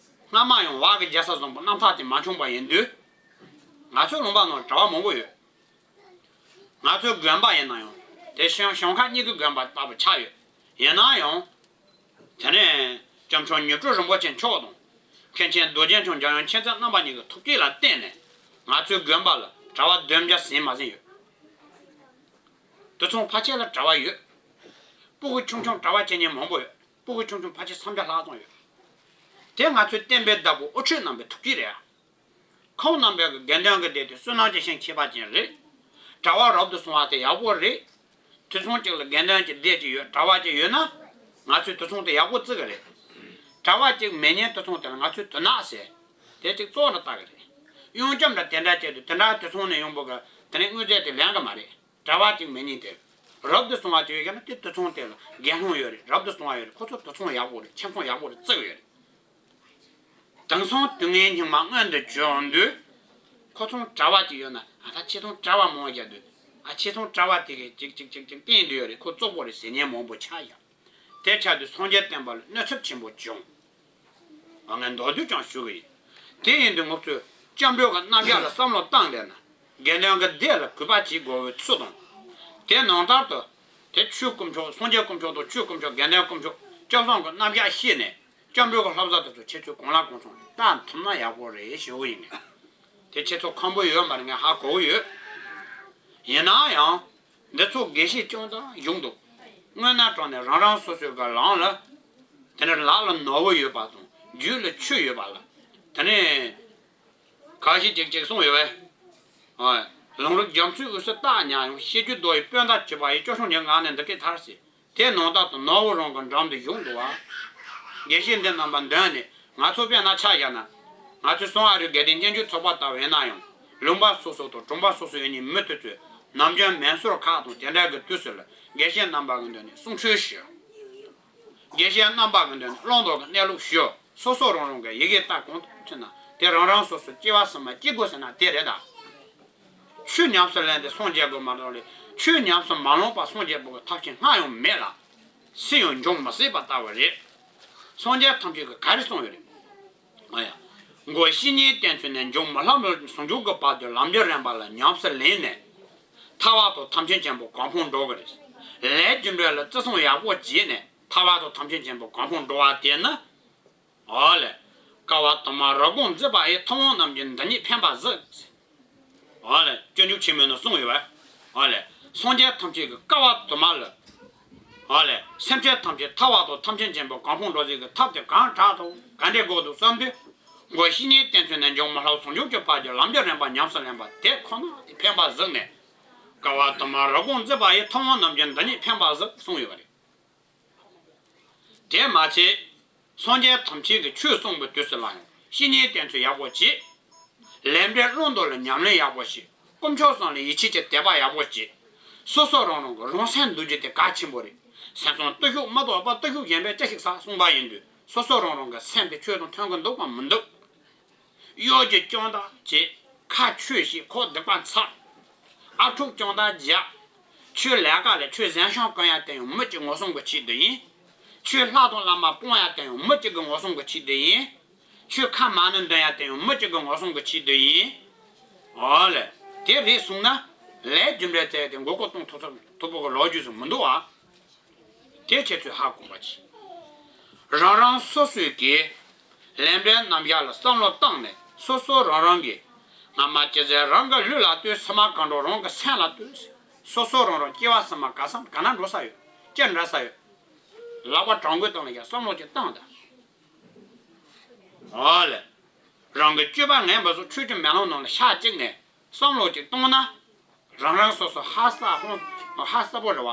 སྔ་མ་ཡང་བག་གི་རྒྱལ་ས་བཟང་པོ་རྣམ་ཐར་དེ་མ་བྱུང་བ་ཡིན་དུས། ང་ཚོའི་ལུང་པ་ནང་གྲྭ་པ་མང་པོ་ཡོད། ང་ཚོའི་དགོན་པ་ཡིན་ན་ཡང་དེ་ཞིང་ཞིང་ཁ་གཉིས་ཀྱི་དགོན་པ་ལྟ་བུ་ཆགས་ཡོད། ཡིན་ན་ཡང་། དེ་ནས་སྐྱབས་མཆོག་མྱུར་སྤྲུལ་རིན་པོ་ཆེ་མཆོག་དང་། མཁན་ཆེན་རྡོ་རྗེ་འཆང་འཇམ་དབྱངས་མཁྱེན་བརྩེ་རྣམ་པ་གཉིས་ཀྱི་ཐུགས་བསྐྱེད་ལ་བརྟེན་ནས་ང་ཚོའི་དགོན་པ་ལ་གྲྭ་པ་བདུན་བརྒྱ་ཟིན་མ་ཟིན་ཡོད། དུད་ཚང་ཕལ་ཆེར་ལ་གྲྭ་པ་ཡོད། སྤུ་གུ་ཆུང་ཆུང་གྲྭ་པ་བྱེད་མཁན་མང་པོ་ཡོད། སྤུ་གུ་ཆུང་ཆུང་ཕལ་ཆེར་སུམ་བརྒྱ་ལྷག་ཙམ་ཡོད། དེ་ང་ཚོའི་བསྟན་པའི་བདག་པོ་དབུ་ཁྲིད་རྣམ་པའི་ཐུགས་བསྐྱེད་རེད། ཁོང་རྣམ་པའི་དགེ་འདུན་གྱི་སྡེ་དེ་བསོད་ནམས་ཀྱི་ཞིང་ཁྱད་པར་ཅན་རེད། གྲྭ་པ་རབ་ཏུ་བྱུང་བ་དེ་ཡག་པོ་རེད། དུད་ཚང་གཅིག་ལ་དགེ་འདུན་གྱི་སྡེ་གཅིག་ཡོད། གྲྭ་པ་གཅིག་ཡོད་ན། ང་ཚོའི་དུད་ཚང་དེ་ཡག་པོ་བརྩི་གི་རེད། གྲྭ་པ་གཅིག་མེད་མཁན་དུད་ཚང་དེ་ལ་ང་ཚོས་དུད་ནག་ཟེར། དེ་གཅིག་བཙོག་ལ་ལྟ་གི་རེད། གཡང་འཁྱམ་འདྲ་དེ་འདྲ་བྱས་དུས་དེ་འདྲ་དུད་ཚང་ནས་ཡོང་བ་གི་དེ་ནས་དངུལ་རྫས་དེ་ལེན་གི་མ་རེད། གྲྭ་པ་གཅིག་མེད་མཁན་དེ། རབ་ཏུ་བྱུང་བ་གཅིག་ཡོད་ཀྱང་ན་དེ་དུད་ཚང་དེ་ལ་དགེ་སློང་ཡོད་རེད། རབ་ཏུ་བྱུང་བ་ཡོད་རེད། ཁོ་ཚོ་དུད་ཚང་ཡག་པོ་རེད། ཁྱིམ་ཚང་ཡག་པོ་རེད་བརྩི་གི་ཡོད་རེད། དེང་སང་དུས་ངན་སྙིགས་མ་མངོན་དུ་གྱུར་དུས། ཁོ་ཚོ་གྲྭ་པ་གཅིག་ཡོད་ན་ཨ་ད་ཁྱེད་ཚོ་གྲྭ་པ་མང་བ་རྒྱག་དུས། ཨ་ཁྱེད་ཚོ་གྲྭ་པ་དེ་གས་ཅིག་ཅིག་ཅིག་ཅིག་བསྟེན་དུ་ཡོད་རེད། ཁོ་བཙོག་པོ་རེད་ཟེར་མཁན་མང་པོ་ཆགས་ཡོད། དེ་ཆགས་དུས་སངས་རྒྱས་བསྟན་པ་ལ་གནོད་ཚབས་ཆེན་པོ་བྱུང་། ཨ་ངས་མདོར་བསྡུས་ཀྱང་ཞུ་གི་ཡིན། དེ་ཡིན་དུས་ང་ཚོས་སྐྱབས་འགྲོ་གི་རྣམ་གཞག་ལ་བསམ་བློ་བཏང་བསྡད་ན། དགེ་འདུན་གྱི་སྡེ་ལ་གུས་པ་བྱེད་དགོས་པའི་ཚུལ་དང་། དེ་ནང་ལྟར་དུ། དེ་ཆོས་དཀོན་མཆོག་སངས་རྒྱས་དཀོན་མཆོག་དང་ཆོས་དཀོན་མཆོག་དགེ་འདུན་དཀོན་མཆོག་སྐྱབས་བཟང་གི་རྣམ་གཞག་ཤེས་ནས། སྐྱབས་འགྲོ་གི་བསླབ་བྱ་དེ་ཚོ་ཁྱེད་ཚོས་གང་ལ་གང་འཚམ་ལྟ་ཐུབ་ན་ཡག་པོ་རེད་ཞུ་གི་ཡིན། དེ་ཁྱེད་ཚོ་ཁམས་པ་ཡོད་མ་རེད། ངས་ཧ་གོ་གི་ཡོད། ཡིན་ན་ཡང་། འདི་ཚོ་དགེ་བཤེས་ཀྱང་དང་གཞུང་འདུག་དངོས་གནས་དྲང་གནས་རང་རང་སོ་སོའི་གི་ལམ་ལ། དེ་ནས་ལག་ལ་ནོར་བུ་ཡོད་པ་དང་རྒྱུད་ལ་ཆོས་ཡོད་པ་ལ། དེ་ནས། གང་ཞིག་ཅིག་ཅིག་གསུངས་ཡོད་པས། ལུང་རིགས་རྒྱ་མཚོའི་དབུས་སུ་རྟགས་ཉག་ཡང་། ཤེས་རྒྱུད་རྡོ་ཡི་སྤུན་ཟླ་གྱུར་པ་ཡི། སྐྱོ་ཤོས་ཉིད་ངག་ནས་འདི་སྐད་མཐར་ཟེར། དེ་ནང་ལྟར་དུ་ནོར་བུ་རང་གི་འགྲམ་དུ་བཞུགས་འདུག་པ། དགེ་བཤེས་འདི་རྣམ་པ་མདུན་ནས་ང་ཚོ་དཔེར་ན་ཆ་བཞག་ན། ང་ཚོའི་སོང་ཨ་རིའི་དགེ་ལྡན་སྙན་བརྒྱུད་ཚོགས་པ་ལྟ་བུ་ཡིན་ན་ཡང་། ལུང་པ་སོ་སོ་དང་གྲོང་པ་སོ་སོ་ཡོད་མཁན་མི་དེ་ཚོས་ནམ་རྒྱུན་མེ་སོར་ཁག་དང་དེ་འདྲ་གི་དུས་སུ་ལ་དགེ་བཤེས་རྣམ་པ་གི་མདུན་ནས་གསུང་ཆོས་ཞུ། དགེ་བཤེས་རྣམ་པ་གི་མདུན་ནས་བླང་དོར་གྱི་གནས་ལུགས་ཞུ། སོ་སོ་རང་རང་གི་ཡི་གེ་ལྟ་གང་ཐུབ་ཕྱིན་ན་དེ་རང་རང་སོ་སོ་སྐྱེ་བ་གསུམ་མ་སྐྱེ་དགོས་ཟེར་ན་དེ་རེད་ད། ཆོས་ཉམས་སུ་ལེན་ཏེ་སངས་རྒྱས་དགོས་མ་གཏོགས་ལས་ཆོས་ཉམས་སུ་མ་བླངས་པར་སངས་རྒྱས་པའི་ཐབས་ཤེས་སྔར་ཡང་མེད་ལ། སུ་ཡང་འབྱུང་མི་སྲིད་པ་ལྟ་བུ་རེད། སངས་རྒྱས་ཐམས་ཅད་ཀྱིས་ག་རེ་གསུངས་ཡོད་རེད། ཨ་ཡ། མགོན་བཤེས་གཉེན་བསྟེན་ཚུལ་ནི་འབྱུང་མི་ལྷབ་ལ་ཟུང་འཇུག་གི་བར་དུ་ལམ་གྱི་རིམ་པ་ལ་ཉམས་སུ་ལེན་ནས། ཐར་པ་དང་ཐམས་ཅད་མཁྱེན་པའི་གོ་འཕང་འགྲོ་གི་རེད། ལས་རྒྱུ་འབྲས་ལ་བརྩི་སྲུང་ཡག་པོ་བྱས་ནས་ཐར་པ་དང་ཐམས་ཅད་མཁྱེན་པའི་གོ་འཕང་འགྲོ་བ་དེ་ནི། ཨོ་ལེ། བསྐལ་པ་དུ་མར་རབ་དགོངས་མཛད་པ་ཡི། ཐུབ་དབང་རྣམས་ཀྱིས་འདི་ཉིད་ཕན་པར་གཟིགས། ཨོ་ལེ། སྤྱོད་འཇུག་ཆེན་མོའི་ནང་གསུངས་ཡོད་པས། ཨོ་ལེ། སངས་རྒྱས་ཐམས་ཅད་ཀྱིས་བསྐལ་པ་དུ་མ་ལ། ཨོ་ལེ། སེམས་ཅན་ཐམས་ཅད་ཐར་པ་དང་ཐམས་ཅད་མཁྱེན་པའི་གོ་འཕང་འགྲོ་ས་གི་ཐབས་དེ་གང་དྲག་དང་ག་འདྲས་དགོས་འདུག་བསམ་དུས། མགོན་བཤེས་གཉེན་བསྟེན་ཚུལ་ནི་འབྱུང་མི་ལྷབ་ཟུང་འཇུག་གི་བར་གྱི་ལམ་གྱི་རིམ་པ་ཉམས་སུ་ལེན་པ་དེ་ཁོ་ན་དེ་ཕན་པར་གཟིགས་ནས། བསྐལ་པ་དུ་མར་རབ་དགོངས་མཛད་པ་ཡི། ཐུབ་དབང་རྣམས་ཀྱིས་འདི་ཉིད་ཕན་པར་གཟིགས་གསུངས་ཡོད་པ་རེད། དེ་མ་ཚད། སངས་རྒྱས་ཐམས་ཅད་ཀྱིས་ཆོས་གསུངས་པའི་དུས་སུ་ལ་ཡང་བཤེས་གཉེན་བསྟེན་ཚུལ་ཡག་པོ་བྱེད། ལས་འབྲས་བླང་དོར་ལ་ཉམས་ལེན་ཡག་པོ་བྱེད། དཀོན་མཆོག་གསུམ་ལ་ཡིད་ཆེས་ཀྱི་དད་པ་ཡག་པོ་བྱེད། སོ་སོ་རང་རང་གི་རང་སེམས་འདུལ་རྒྱུ་དེ་གལ་ཆེན་པོ་རེད། སེམས་སང་བརྟུལ་ཞུགས་མི་ལྡོག་པ། བརྟུལ་ཞུགས་གཞན་པས་ཅི་ཞིག་བསགས་གསུངས་པ་ཡིན་དུས་སོ་སོ་རང་རང་གི་སེམས་དེ་ཆོས་དང་མཐུན་གྱི་འདུག་གམ་མི་འདུག་གཡོ་སྒྱུ་སྐྱོན་བརྡ་བྱེད། ཁ་ཆོས་བཤད། ཁོག་སྡིག་པ་འཚབ། ཨ་འཁྲུག་སྐྱོན་བརྡ་རྒྱག་ཆོས་ལས་ཀ་ལས་ཆོས་གཞན་ཤང་གང་ཡ་དེ་ཡང་མི་གཅིག་ངོ་སྲུང་གི་ཆེད་དུ་ཡིན། ཆོས་ལྷ་དང་བླ་མ་སྤོང་ཡ་དེ་ཡང་མི་གཅིག་གི་ངོ་སྲུང་གི་ཆེད་དུ་ཡིན། ཆོས་ཁ་མ་ཎི་འདོན་ཡ་དེ་ཡང་མི་གཅིག་གི་ངོ་སྲུང་གི་ཆེད་དུ་ཡིན། ཨོ་ལེ། དེ་རེད་གསུངས་ན། ལས་རྒྱུ་འབྲས་བཙལ་ཏེ་མགོ་སྐོར་གཏོང་ཐུབ་ཐུབ་ཐུབ་པོ་གི་ལོ་རྒྱུས་སུ་མི་འདུག་ཨ། དེ་ཁྱེད་ཚོས་ཧ་གོ་བ་གྱིས། རང་རང་སོ་སོའི་གི་ལས་འབྲས་རྣམ་གཞག་ལ་བསམ་བློ་བཏང་ནས་སོ་སོ་རང་རང་གི་སྔ་མ་ཅི་ཟེར་རང་གི་ལུས་ལ་ལྟོས། ཕྱི་མ་གང་འགྲོ་རང་གི་སེམས་ལ་ལྟོས། སོ་སོ་རང་རང་སྐྱེ་བ་ཕྱི་མ་ག་སམ་ག་ན་འགྲོ་ས་ཡོད། ཅི་འདྲ་ས་ཡོད། ལག་པ་བྲང་གོས་བཏང་ལ་ཡ་བསམ་བློ་ཅིག་བཏང་དང་། ཨོ་ལེ། རང་གི་སྤྱོད་པ་ངན་པ་ཚོ་ཆོས་ཀྱི་མེ་ལོང་ནང་ལ་ཤ་བཅུག་ནས་བསམ་བློ་ཅིག་བཏང་ན། རང་རང་སོ་སོ་ཧ་སག་ཧོང་ཧ་སག་པོ་རེད་བ།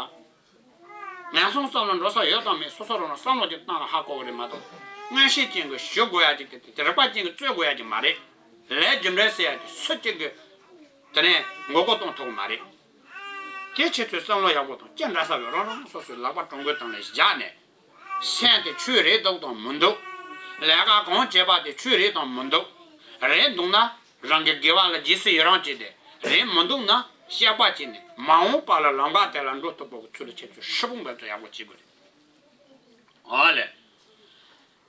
ངན་སོང་བསམ་བློ་འགྲོ་ས་ཡོད་དམ་མེད་སོ་སོ་རང་རང་བསམ་བློ་ཅིག་བཏང་ན་ཧ་གོ་གི་རེད་མ་གཏོགས། མངོན་ཤེས་ཅན་གྱིས་ཞུ་དགོས་ཡ་ཅིག་དེ་དེ་རིག་པ་ཅན་གྱིས་རྩོད་དགོས་ཡ་ཅིག་མ་རེད། ལས་རྒྱུ་འབྲས་ཟེར་ཡ་དེ་སུ་གཅིག་གིས་དེ་ནས་མགོ་སྐོར་གཏོང་ཐུབ་ཀྱི་མ་རེད། དེ་ཁྱེད་ཚོས་བསམ་བློ་ཡག་པོ་དང་ཅི་འདྲ་ས་བས་རང་རང་སོ་སོའི་ལག་པ་བྲང་གོས་བཏང་ནས་བཞག་ནས། སེམས་དེ་ཆོས་རེད་འདུག་དང་མི་འདུག་ལས་ཀ་གང་བྱེད་པ་དེ་ཆོས་རེད་དང་མི་འདུག་རེད་འདུག་ན་རང་གི་དགེ་བ་ལ་རྗེས་སུ་ཡི་རང་བྱས་ཏེ། རེད་མི་འདུག་ན་བཤགས་པ་བྱས་ནས་མ་འོངས་པ་ལ་ལམ་ཁ་དེ་ལ་འགྲོ་ཐུབ་པའི་ཚུལ་ལ་ཁྱེད་ཚོས་ཧྲིལ་པོ་འབད་རྩོལ་ཡག་པོ་བྱེད་དགོས་རེད། ཨོ་ལེ།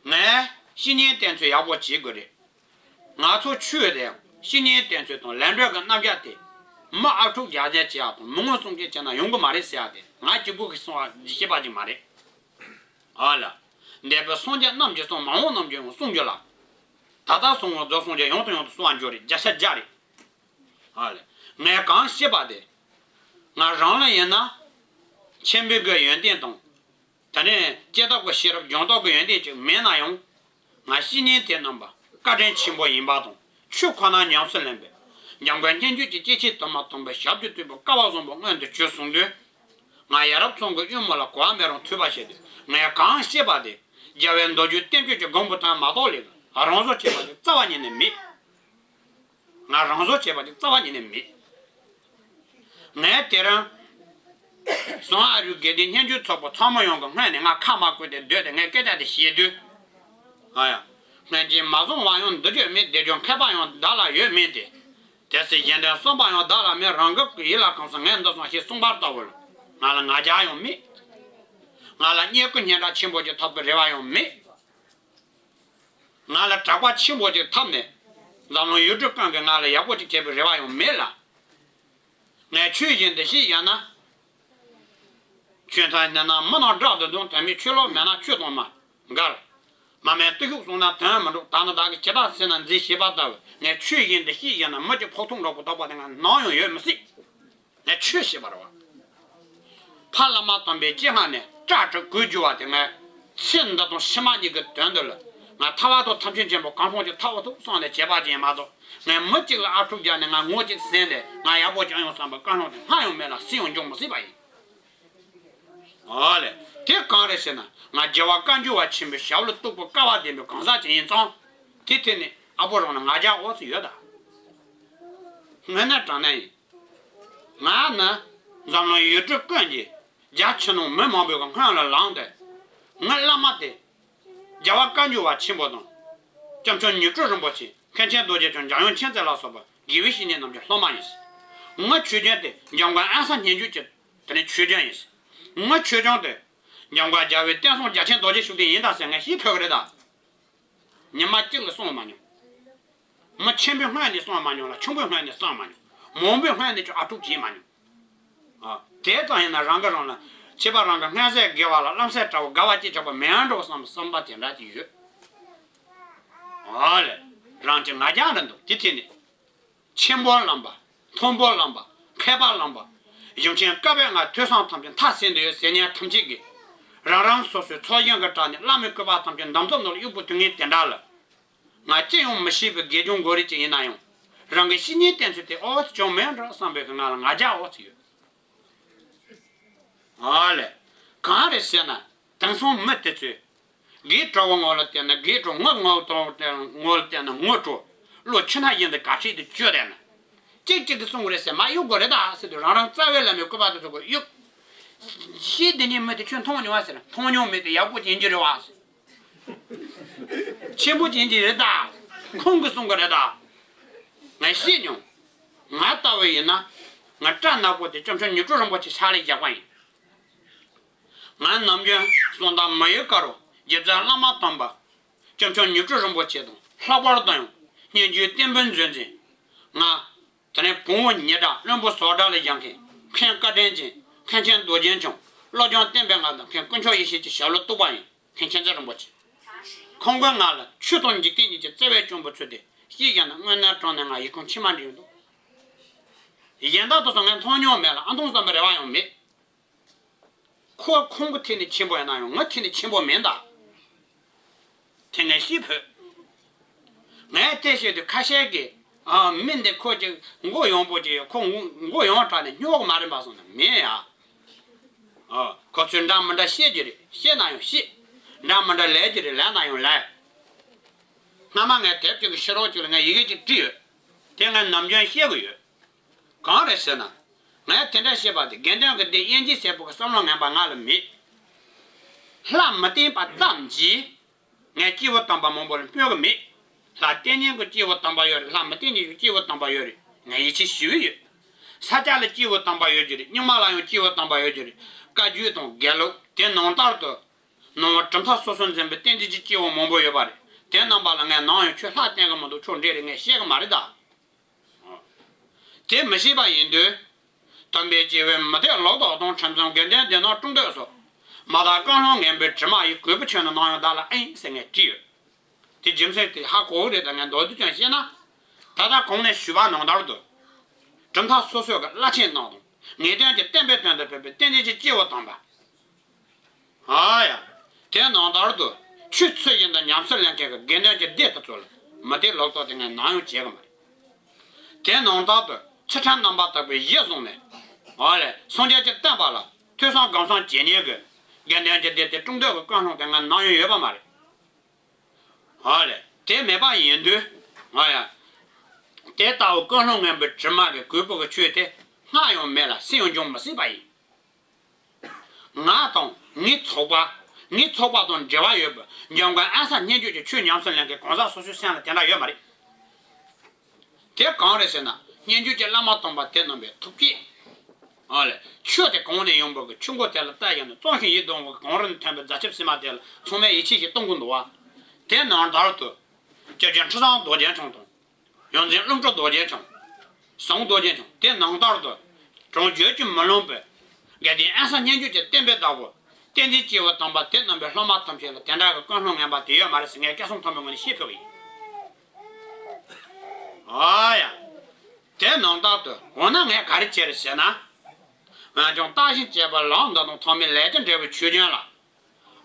ངས་བཤེས་གཉེན་བསྟེན་ཚུལ་ཡག་པོ་བྱེད་དགོས་རེད། ང་ཚོ་ཆོས་དེ་ཡང་བཤེས་གཉེན་བསྟེན་ཚུལ་དང་ལས་འབྲས་ཀྱི་རྣམ་གཞག་དེ། མི་ཨབ་ཕྲུག་རྒྱག་རྒྱག་བྱེད་ཡག་དང་མི་མངོན་སུམ་བྱེད་བྱས་ན་ཡོང་གི་མ་རེད་ཟེར་ཡག་དེ་ང་གཅིག་པུ་གིས་གསུང་བ་ཤེས་པ་ཅིག་མ་རེད། ཨ་ལ། འདས་པའི་སངས་རྒྱས་རྣམས་ཀྱིས་གསུངས། མ་འོངས་རྣམས་ཀྱིས་ཡང་གསུང་རྒྱུ་ལ། ད་ལྟ་གསུང་བ་རྫོགས་སངས་རྒྱས་ཡང་དང་ཡང་དུ་གསུང་བར་འགྱུར་རེད། བརྒྱ་ཆ་བརྒྱ་རེད། ཨ་ལ། ངས་གང་ཤེས་པ་དེ། ང་རང་ལ་ཡིན་ན། ཆེན་པོའི་གི་ཡོན་ཏན་དང་། དེ་ནས་སྐྱེས་སྟོབས་ཀྱི་ཤེས་རབ་སྦྱོང་སྟོབས་ཀྱི་ཡོན་ཏན་ཅིག་མེད་ན་ཡང་། ང་བཤེས་གཉེན་དེ་རྣམ་པ་བཀའ་དྲིན་ཆེན་པོ་ཡིན་པ་དང་ཆོས་ཁོ་ན་ཉམས་སུ་ལེན་པའི་འཇམ་མགོན་མཁྱེན་བརྩེ་ཀྱི་སྐྱེ་མཆེད་དུ་མ་སྟོན་པའི་ཞབས་ཀྱི་སྤྲུལ་པ་ཀ་བ་བཟང་པོ་མངོན་དུ་གྱུར་གསུངས་དུས། ང་ཡ་རབས་ཚང་གི་གཡུལ་མོ་ལ་གོ་བ་མེད་རུང་ཐོས་པ་བྱས་ཏེ་ངས་གང་ཤེས་པ་དེ་རྒྱལ་བའི་མདོ་རྒྱུད་བསྟན་བཅོས་ཀྱི་སྒོམ་བུ་དོན་མ་གཏོགས་ལས་རང་བཟོ་བྱས་པ་ཅིག་རྩ་བ་ཉིད་ནས་མེད། ང་རང་བཟོ་བྱས་པ་ཅིག་རྩ་བ་ཉིད་ནས་མེད། ངས་དེ་རིང་། བཟང་ཨ་རུའི་དགེ་ལྡན་སྙན་བརྒྱུད་ཚོགས་པ་ཚང་མ་ཡོངས་ཀྱི་སྔོན་ནས་ང་ཁ་མ་བསྐོན་ཏེ་སྡོད་དེ་ངས་སྐད་ཆ་དེ་བཤད་དུས། ཨ་ཡ། སྔོན་གྱི་མ་བཟང་བ་ཡང་འདི་བརྗོད་མེད། དེ་བརྗོད་མཁས་པ་ཡང་བདག་ལ་ཡོད་མིན་ཏེ། དེ་སྲིད་གཞན་དོན་བསམ་པ་ཡང་བདག་ལ་མེད། རང་གི་ཡིད་ལ་གང་སོང་ངས་འདི་སོང་ཞེས་གསུངས་པ་ལྟ་བུ་ལ། ང་ལ་ང་རྒྱལ་ཡང་མེད། ང་ལ་བསྙེན་བཀུར་སྙན་གྲགས་ཆེན་པོ་ཅིག་ཐོབ་པའི་རེ་བ་ཡང་མེད། ང་ལ་གྲགས་པ་ཆེན་པོ་ཅིག་ཐོབ་ནས། འཛམ་གླིང་ཡུལ་གྲུ་ཀུན་གྱིས་ང་ལ་ཡག་པོ་ཅིག་བྱེད་པའི་རེ་བ་ཡང་མེད་ལ། ངས་ཆོས་བཞིན་དུ་ཤེས་ཡོད་ན། ཆོས་ཐམས་ཅད་ནི་མི་རྣམས་བསྒྲགས་ཏེ་འདོན། དོན་མེད་ཆོས་ལོག་མེད་ན་ཆོས་དང་མ་འགལ། མ་སྨད་བརྟུལ་ཞུགས་སོང་ན་དོན་མི་འགྲུབ། ད་ནི་བདག་གིས་ཇི་ལྟར་ཟེར་ན་མཛེས་ཞེས་པ་ལྟ་བུ། ངས་ཆོས་བཞིན་དུ་ཤེས་ཡོད་ན་མི་གཅིག་ཕོག་ཐུག་འགྲོ་དགོས་དོགས་པ་དེ་ང་ནམ་ཡང་ཡོད་མི་སྲིད། ངས་ཆོས་བཤད་པ་རེད་བ། ཕ་བླ་མ་དམ་པའི་སྤྱན་སྔ་ནས་སྐྲ་བྲེགས་གོས་བསྒྱུར་བ་དེ་ངས་ཚེ་འདི་དང་ཕྱི་མ་གཉིས་ཀྱི་དོན་དུ་ལ་ང་ཐར་པ་དང་ཐམས་ཅད་མཁྱེན་པ་གང་ཐོག་ཅིག་ཐོབ་ཐུབ་བསམ་ནས་བྱས་པ་ཅིག་ཡིན་མ་གཏོགས། ངས་མི་གཅིག་ལ་ཨ་ཕྲུག་རྒྱག་ནས་ང་ངོ་གཅིག་ཟིན་ཏེ་ང་ཡག་པོ་ཅིག་ཡོང་བསམ་པའི་བཀའ་སློབ་དེ་སྔར་ཡང་མེད་ལ་སྲིད་ཡང་འབྱུང་མི་སྲིད་པ་ཡིན། ཨོ་ལེ། དེ་གང་རེད་ཟེར་ན་ང་རྒྱལ་བ་བཀའ་འགྱུར་བ་ཆེན་པོའི་ཞབས་ལ་གཏུགས་པའི་སྐལ་བ་ལྡན་པའི་གང་ཟག་ཅིག་ཡིན་ཙང་། དེ་ཐད་ནས་ཨ་ཕོ་རང་ལ་ང་རྒྱལ་ཨོ་ཙི་ཡོད་ད། དངོས་གནས་དྲང་གནས་ཡིན། ང་ནི་འཛམ་གླིང་ཡུལ་གྲུ་ཀུན་གྱི་རྒྱ་ཆེ་ནང་མི་མང་པོའི་སྔོན་ལ་ལངས་ཏེ། ངའི་བླ་མ་དེ། རྒྱལ་བ་བཀའ་འགྱུར་བ་ཆེན་པོ་དང་། སྐྱབས་མཆོག་མྱུར་སྤྲུལ་རིན་པོ་ཆེ། མཁན་ཆེན་རྡོ་རྗེ་འཆང་། འཇམ་དབྱངས་མཁྱེན་བརྩེ་ལ་སོགས་པ་དགེ་བའི་བཤེས་གཉེན་རྣམས་ཀྱི་སློབ་མ་ཡིན། ངའི་ཆོས་རྒྱུན་དེ་འཇམ་མགོན་ཨན་སངས་སྙན་བརྒྱུད་ཀྱི་དེ་ནི་ཆོས་རྒྱུན་ཡིན། ངའི་ཆོས་སྐྱོང་དེ་འཇམ་མགོན་རྒྱལ་བའི་བསྟན་སྲུང་རྒྱ་ཆེན་རྡོ་རྗེ་ཤུགས་ལྡན་ཡིན་ད་ཟེར་ངས་ཤེས་ཕོད་ཀྱི་རེད་ད། ཉི་མ་གཅིག་ལ་གསུང་མ་མྱོང་། མི་ཆེན་པོའི་སྔོན་ནས་གསུང་མ་མྱོང་ལ་ཆུང་པོའི་སྔོན་ནས་གསུང་མ་མྱོང་། མང་པོའི་སྔོན་ནས་ཀྱང་ཨ་ཕྲུག་བྱས་མ་མྱོང་། ཨ། དེ་ཙམ་ཡིན་ན་རང་གིས་རང་ལ་ཁྱད་པར་རང་གི་སྔོན་ཚེ་དགེ་བ་ལ་རློམ་སེམས་འདྲ་བོ་དགའ་བ་སྐྱེ་ཆོག་པ་མིན་འགྲོ་བསམ་བསམ་པ་དེ་འདྲ་ཅིག་ཡོད། ཨ་ལས། རང་གི་ང་རྒྱལ་འདྲ་འདུག་དེ་དེ་ནི། ཆེན་པོ་བླམ་པ། མཐོན་པོ་བླམ་པ། མཁས་པ་བླམ་པ། གཞུང་ཆེན་བཀའ་པོད་ལྔ་ཐོས་བསམ་ཐམས་ཅད་མཐའ་གསལ་འདོད་ཡོད་ཟེར་མཁན་ཐམས་ཅད་ཀྱིས། རང་རང་སོ་སོའི་ཚོགས་ཞིང་གི་གྲས་ནས་བླ་མའི་བསྐུལ་བ་ཐམས་ཅད་འདམ་རྫབ་ནང་ལ་གཡུག་པོ་དུས་ངན་དེ་འདྲ་ལ། ང་ཅི་ཡང་མི་ཤེས་པའི་དགེ་སྦྱོང་མགོ་རིལ་ཅིག་ཡིན་ན་ཡང་། རང་གི་བཤེས་གཉེན་བསྟེན་ཚུལ་དེ་ཨོ་ཙི་བྱུང་མེད་འགྲོ་བསམ་པའི་ང་ལ་ང་རྒྱལ་ཨོ་ཙི་ཡོད། ཨ་ལས། གང་རེད་ཟེར་ན། དེང་སང་མི་དེ་ཚོས། དགེ་བྲོ་བོ་ངོ་ལ་བལྟས་ན་དགེ་བྲོ། ངོ་ངོ་བྲོ་ངོ་ལ་བལྟས་ན་ངོ་བྲོ། བློ་ཆུ་སྣ་བཞིན་དུ་ག་ཁྲིད་དུ་བཅོས་བསྡད་ན། གཅིག་གཅིག་གིས་གསུང་གི་རེད་ཟེར་མ་གཡུག་དགོས་རེད་ད་ཟེར་དུས་རང་རང་རྩ་བའི་བླ་མའི་བསྐུལ་བ་དེ་ཚོ་གིས་གཡུག་ཤེས་དེ་ཉིད་མི་དེ་ཁྱོད་མཐོང་མྱོང་བ་ཟེར་ན་མཐོང་མྱོང་མེད་དེ་ཡག་པོ་ཅིག་ཡིན་གྱི་རེད་བ་ཟེར། ཆེན་པོ་ཅིག་ཡིན་གྱི་རེད་ད། ཁོང་གིས་གསུང་གི་རེད་ད། ངས་ཤེས་མྱོང་། ང་ལྟ་བུ་ཡིན་ན། ང་སྐྲ་ནག་པོ་དེ་སྐྱབས་མཆོག་མྱུར་སྤྲུལ་རིན་པོ་ཆེ་ཕྱག་ལས་བཞག་པ་ཡིན། ང་ནམ་རྒྱུན་གསང་བདག་མི་ཡི་དཀར་པོ་རྗེ་བཙུན་བླ་མ་དམ་པ། སྐྱབས་མཆོག་མྱུར་སྤྲུལ་རིན་པོ་ཆེ་དང་ལྷག་པར་དུ་ཡང་སྙན་བརྒྱུད་བསྟན་པའི་མཛོད་འཛིན། ང་དེ་ནས་བོན་པོ་ཉི་སྒྲ་བློན་པོ་ཟོར་སྒྲ་ལ་བཞག་མཁན་མཁན་བཀའ་དྲིན་ཅན་མཁན་ཆེན་རྡོ་རྗེ་འཆང་བློ་སྦྱོང་བསྟན་པའི་ང་དང་མཁན་དཀོན་མཆོག་ཡེ་ཤེས་ཀྱི་ཞབས་ལ་གཏུགས་པ་ཡིན། མཁན་མཁྱེན་བརྩེ་རིན་པོ་ཆེ། ཁོང་གིས་ང་ལ་ཆོས་དང་འཇིག་རྟེན་གཉིས་ཀྱི་བརྩེ་བའི་སྐྱོང་བུ་ཚུལ་དེ་ཤེས་བཞག་ན་དངོས་གནས་དྲང་གནས་ང་ཡི་ཁུངས་མཆི་མ་འདྲེན་འདུག་གཞན་དག་ཏུ་སོང་ངས་མཐོང་མྱོང་མེད་ལ་ཨ་མཐོང་བསམ་པའི་རེ་བ་ཡང་མེད། ཁོ་ཁོང་གི་ཐད་ནས་ཆེན་པོ་ཡིན་ན་ཡང་ངའི་ཐད་ནས་ཆེན་པོ་མིན་ད། དེ་ངས་ཤེས་ཕོད། ངས་དེ་བཤད་དུས་ཁ་ཤས་ཀྱིས་ཨ་མི་འདི་ཁོ་ཅིག་མགོ་ཡངས་པོ་ཅིག་ཡོད་ཁོ་མགོ་ཡངས་དྲགས་ནས་སྨྱོ་གི་མ་རེད་པ་སོང་ན་མིན་ཡ། ཨ་ཁོ་ཚོས་འདྲ་མི་འདྲ་བཤད་རྒྱུ་རེད་བཤད་ན་ཡང་བཤད། འདྲ་མི་འདྲ་ལས་རྒྱུ་རེད་ལས་ན་ཡང་ལས། སྔ་མ་ངས་དེབ་ཅིག་གི་ཕྱི་རོལ་ཅིག་ལ་ངས་ཡི་གེ་ཅིག་བྲིས་ཡོད། དེ་ངས་ནམ་རྒྱུན་བཤད་གི་ཡོད། གང་རེད་ཟེར་ན། ངས་དེ་འདྲ་བཤད་པ་དེ་དགེ་འདུན་གྱི་སྡེ་དབྱེ་འབྱེད་ཟེར་པོ་གི་བསམ་བློ་ངན་པ་ང་ལ་མེད། ལྷ་མི་བསྟེན་པ་ཙམ་གྱིས། ངས་སྐྱེས་བུ་དམ་པ་མང་པོ་ལ་སྨྱོ་གི་མེད། ལྷ་བསྟེན་མཁན་གྱི་སྐྱེས་བུ་དམ་པ་ཡོད་རེད། ལྷ་མི་བསྟེན་མཁན་གྱི་སྐྱེས་བུ་དམ་པ་ཡོད་རེད། ངས་ཡིད་ཆེས་ཞུ་གི་ཡོད། ས་སྐྱ་ལ་སྐྱེས་བུ་དམ་པ་ཡོད་ཀྱི་རེད། རྙིང་མ་ལ་ཡང་སྐྱེས་བུ་དམ་པ་ཡོད་ཀྱི་རེད། བཀའ་བརྒྱུད་དང་དགེ་ལུགས་དེ་ནང་ལྟར་དུ། ནང་པ་གྲུབ་མཐའ་སོ་སོར་འཛིན་པའི་བསྟན་འཛིན་གྱི་སྐྱེས་བུ་མང་པོ་ཡོད་པ་རེད། དེ་རྣམ་པ་ལ་ངས་ནམ་ཡང་ཁྱོད་ལྷ་བསྟེན་གི་མི་འདུག་ཁྱོད་འདྲེ་རེད་ངས་བཤད་གི་མ་རེད་ད། དེ་མི་ཤེས་པ་ཡིན་དུས། སྟོན་པའི་སྐྱེས་བུ་མུ་སྟེགས་ལོག་རྟོག་དང་ཁྲིམས་མཚམས་དགེ་འདུན་སྡེ་ནང་དཀྲུག་འདོད་སོགས། མ་དག་ཀུན་སློང་ངན་པའི་དྲི་མ་ཡིས་གུས་པ་ཆོས་ནི་ནམ་ཡང་བདག་ལ་ཨེ་ཡིན་ཟེར་ངས་བྲིས་ཡོད། དེ་རྒྱུ་མཚན་དེ་ཧ་གོ་གི་རེད་ད། ངས་མདོར་བསྡུས་ཀྱང་བཤད་ན། ད་ལྟ་གོང་ནས་ཞུས་པ་ནང་ལྟར་དུ། གྲུབ་མཐའ་སོ་སོ་གི་བླ་ཆེན་རྣམས་དང་། ངེས་དོན་གྱི་བསྟན་པའི་དོན་དུ་ཕེབས་པའི་བསྟན་འཛིན་གྱི་སྐྱེས་བུ་དམ་པ། ཨ་ཡ། དེ་ནང་ལྟར་དུ། ཆོས་ཚུལ་བཞིན་དུ་ཉམས་སུ་ལེན་མཁན་གྱི་དགེ་འདུན་གྱི་སྡེ་དེ་ཚོ་ལ་མུ་སྟེགས་ལོག་རྟོག་དེ་ངས་ནམ་ཡང་བྱེད་གི་མ་རེད། དེ་ནང་ལྟར་དུ་ཚུལ་ཁྲིམས་རྣམ་པར་དག་པའི་གཞི་བཟུང་ནས། ཨ་ལས་སངས་རྒྱས་ཀྱི་བསྟན་པ་ལ་ཐོས་བསམ་སྒོམ་གསུམ་བྱེད་མཁན་གྱི་དགེ་འདུན་གྱི་སྡེ་དེ་དཀྲུག་འདོད་ཀྱི་ཀུན་སློང་དེ་ངས་ནམ་ཡང་ཡོད་པ་མ་རེད། ཨ་ལས་དེ་མེད་པ་ཡིན་དུས། ཨ་ཡ། དེ་ལྟ་བུ་ཀུན་སློང་ངན་པའི་དྲི་མ་གིས་གུས་པ་གི་ཆོས་དེ་སྔར་ཡང་མེད་ལ་སུས་ཡང་འབྱུང་མི་སྲིད་པ་ཡིན། ང་དང་ངའི་ཚོགས་པ། ངའི་ཚོགས་པ་དང་འབྲེལ་བ་ཡོད་པའི་འཇམ་མགོན་ཨ་གསར་སྙན་བརྒྱུད་ཀྱི་ཆོས་ཉམས་སུ་ལེན་མཁན་གང་ཟག་སོ་སོའི་སེམས་ལ་དེ་འདྲ་ཡོད་མ་རེད། དེ་གང་རེད་ཟེར་ན། སྙན་བརྒྱུད་ཀྱི་བླ་མ་དམ་པ་དེ་རྣམ་པའི་ཐུགས་བསྐྱེད། ཨ་ལས་ཆོས་དེ་གང་ནས་ཡོང་བ་གི་ཆུ་མགོ་དེ་ལ་ལྟ་ཡང་ནི་གཙང་ཞིང་ཡིད་དུ་འོང་བའི་གངས་རི་ནས་ཐོན་པའི་རྫ་ཆབ་བསིལ་མ་དེ་ལ་ཚང་མས་ཡིད་ཆེས་ཤིག་གཏོང་གི་འདུག་བ། དེ་ནང་ལྟར་དུ། སྐྱབས་རྗེ་ཁྲི་སྲོང་རྡོ་རྗེ་འཆང་དང་། ཡོངས་འཛིན་ཀླུ་སྒྲུབ་རྡོ་རྗེ་འཆང་། ཟམ་གདོང་རྡོ་རྗེ་འཆང་དེ་ནང་ལྟར་དུ། གྲངས་བརྗོད་ཀྱིས་མི་ལོངས་པའི། དགེ་ལྡན་ཨ་གསར་སྙན་བརྒྱུད་ཀྱི་བསྟན་པའི་བདག་པོ། བསྟན་འཛིན་སྐྱེས་བུ་དམ་པ་དེ་རྣམ་པའི་སློབ་མ་ཐམས་ཅད་ལ་དེ་འདྲ་གི་ཀུན་སློང་ངན་པ་དེ་ཡོད་མ་རེད་ཟེར་ངས་སྐལ་བཟང་ཐོགས་མེད་ངོས་ནས་བཤད་ཕོད་ཀྱི་ཡིན། ཨ་ཡ། དེ་ནང་ལྟར་དུ་འོ་ན་ངས་ག་རེ་བྱས་རེད་ཟེར་ན། འོན་ཀྱང་བརྟགས་ཤིང་དཔྱད་པའི་ལམ་འདི་དང་ཐོགས་མེད་ལས་ཀྱི་འབྲས་བུའི་ཆོས་ཅན་ལ།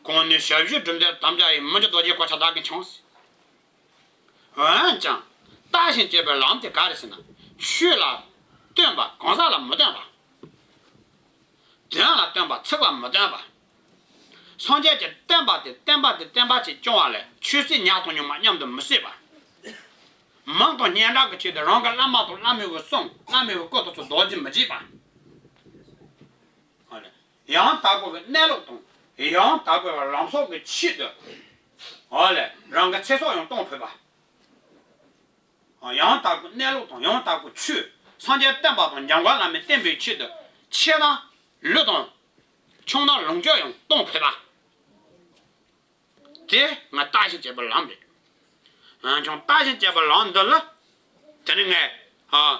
གང་ནུས་ཞབས་ཞུའི་གྲུབ་འབྲས་དམ་བཅའ་ཡི་མི་འགྱུར་རྡོ་རྗེའི་གོ་ཆ་བདག་གིས་འཆང་། འོན་ཀྱང་། བརྟགས་ཤིང་དཔྱད་པའི་ལམ་དེ་ག་རེ་ཟེར་ན། ཆོས་ལ་སྟོན་པ་གང་ཟག་ལ་མི་སྟོན་པ། དོན་ལ་སྟོན་པ་ཚིག་ལ་མི་སྟོན་པ། སངས་རྒྱས་ཀྱི་བསྟན་པ་དེ་བསྟན་པ་དེ་བསྟན་པ་ཅིག་སྐྱོང་བ་ལས་ཆོས་སྲིད་ཉག་དང་ཉུང་མ་མཉམ་དུ་མི་བསྲེས་པ། མིང་དང་སྙན་གྲགས་ཀྱི་ཆེད་དུ་རང་གི་བླ་མ་དང་བླ་མའི་གསུང་བླ་མའི་སྐུ་དེ་ཚོ་རྡོག་རྫིས་མི་བྱེད་པ། ཡང་དག་པའི་གནས་ལུགས་དང་ཡང་དག་པའི་ལམ་སྲོལ་གྱི་ཆེད་དུ། ཨོ་ལེ་རང་གི་ཚེ་སྲོག་ཡང་གཏོང་ཕོད་པ། ཡང་དག་པའི་གནས་ལུགས་དང་ཡང་དག་པའི་ཆོས་སངས་རྒྱས་བསྟན་པ་དང་འཇམ་མགོན་བླ་མས་བསྟན་པའི་ཆེད་དུ་ཆད་ན་ལུས་དང་ཆང་ན་ལོངས་སྤྱོད་ཡང་གཏོང་ཕོད་པ། དེ་ང་བརྟགས་ཤིང་དཔྱད་པའི་ལམ་རེད། འོན་ཀྱང་བརྟགས་ཤིང་དཔྱད་པའི་ལམ་འདི་ལ། དེ་ནི་ངས། ཨ།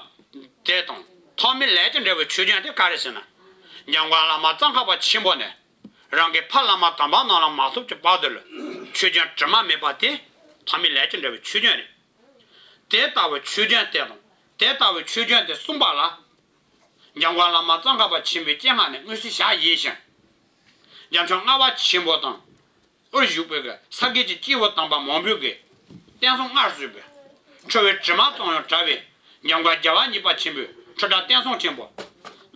དེ་དང་ཐོགས་མེད་ལས་ཀྱི་འབྲས་བུའི་ཆོས་ཅན་དེ་ག་རེ་ཟེར་ན། འཇམ་མགོན་བླ་མ་ཙོང་ཁ་པ་ཆེན་པོ་ནས། རང་གི་ཕ་བླ་མ་དམ་པ་རྣམས་ལ་མ་ཐོབ་ཀྱི་བར་དུ་ལ། ཆོས་ཅན་དྲི་མ་མེད་པ་དེ། ཐོགས་མེད་ལས་ཀྱི་འབྲས་བུའི་ཆོས་ཅན་རེད། དེ་ལྟ་བུའི་ཆོས་ཅན་དེ་དང་། དེ་ལྟ་བུའི་ཆོས་ཅན་དེ་གསུངས་པ་ལ། འཇམ་མགོན་བླ་མ་ཙོང་ཁ་པ་ཆེན་པོའི་སྤྱན་སྔ་ནས་མངོན་གསལ་བཞག་ཡིན་ཞིང་། རྒྱ་མཚོ་ལྔ་པ་ཆེན་པོ་དང་། དབུར་བཞུགས་པའི་ས་དགེ་གི་སྐྱེས་བུ་དམ་པ་མང་པོས་ཀྱི་བསྟན་སྲུང་སྔར་བཟོས་པའི་འཁྲུལ་བའི་དྲི་མ་ཙམ་ཡང་བྲལ་བའི་འཇམ་མགོན་རྒྱལ་བ་གཉིས་པ་ཆེན་པོའི་འཁྲུལ་བྲལ་བསྟན་སྲུང་ཆེན་པོ།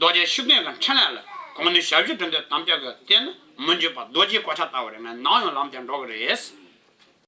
རྡོ་རྗེ་ཤུགས་ལྡན་གྱི་འཕྲིན་ལས་ལ་གང་ནུས་ཞབས་ཞུ་སྒྲུབ་འདོད་དམ་བཅའ་གི་རྟེན་ནི་མི་འགྱུར་བ་རྡོ་རྗེའི་གོ་ཆ་ལྟ་བུ་རེད། ངས་ནམ་ཡང་ལམ་དེར་འགྲོ་གི་རེད།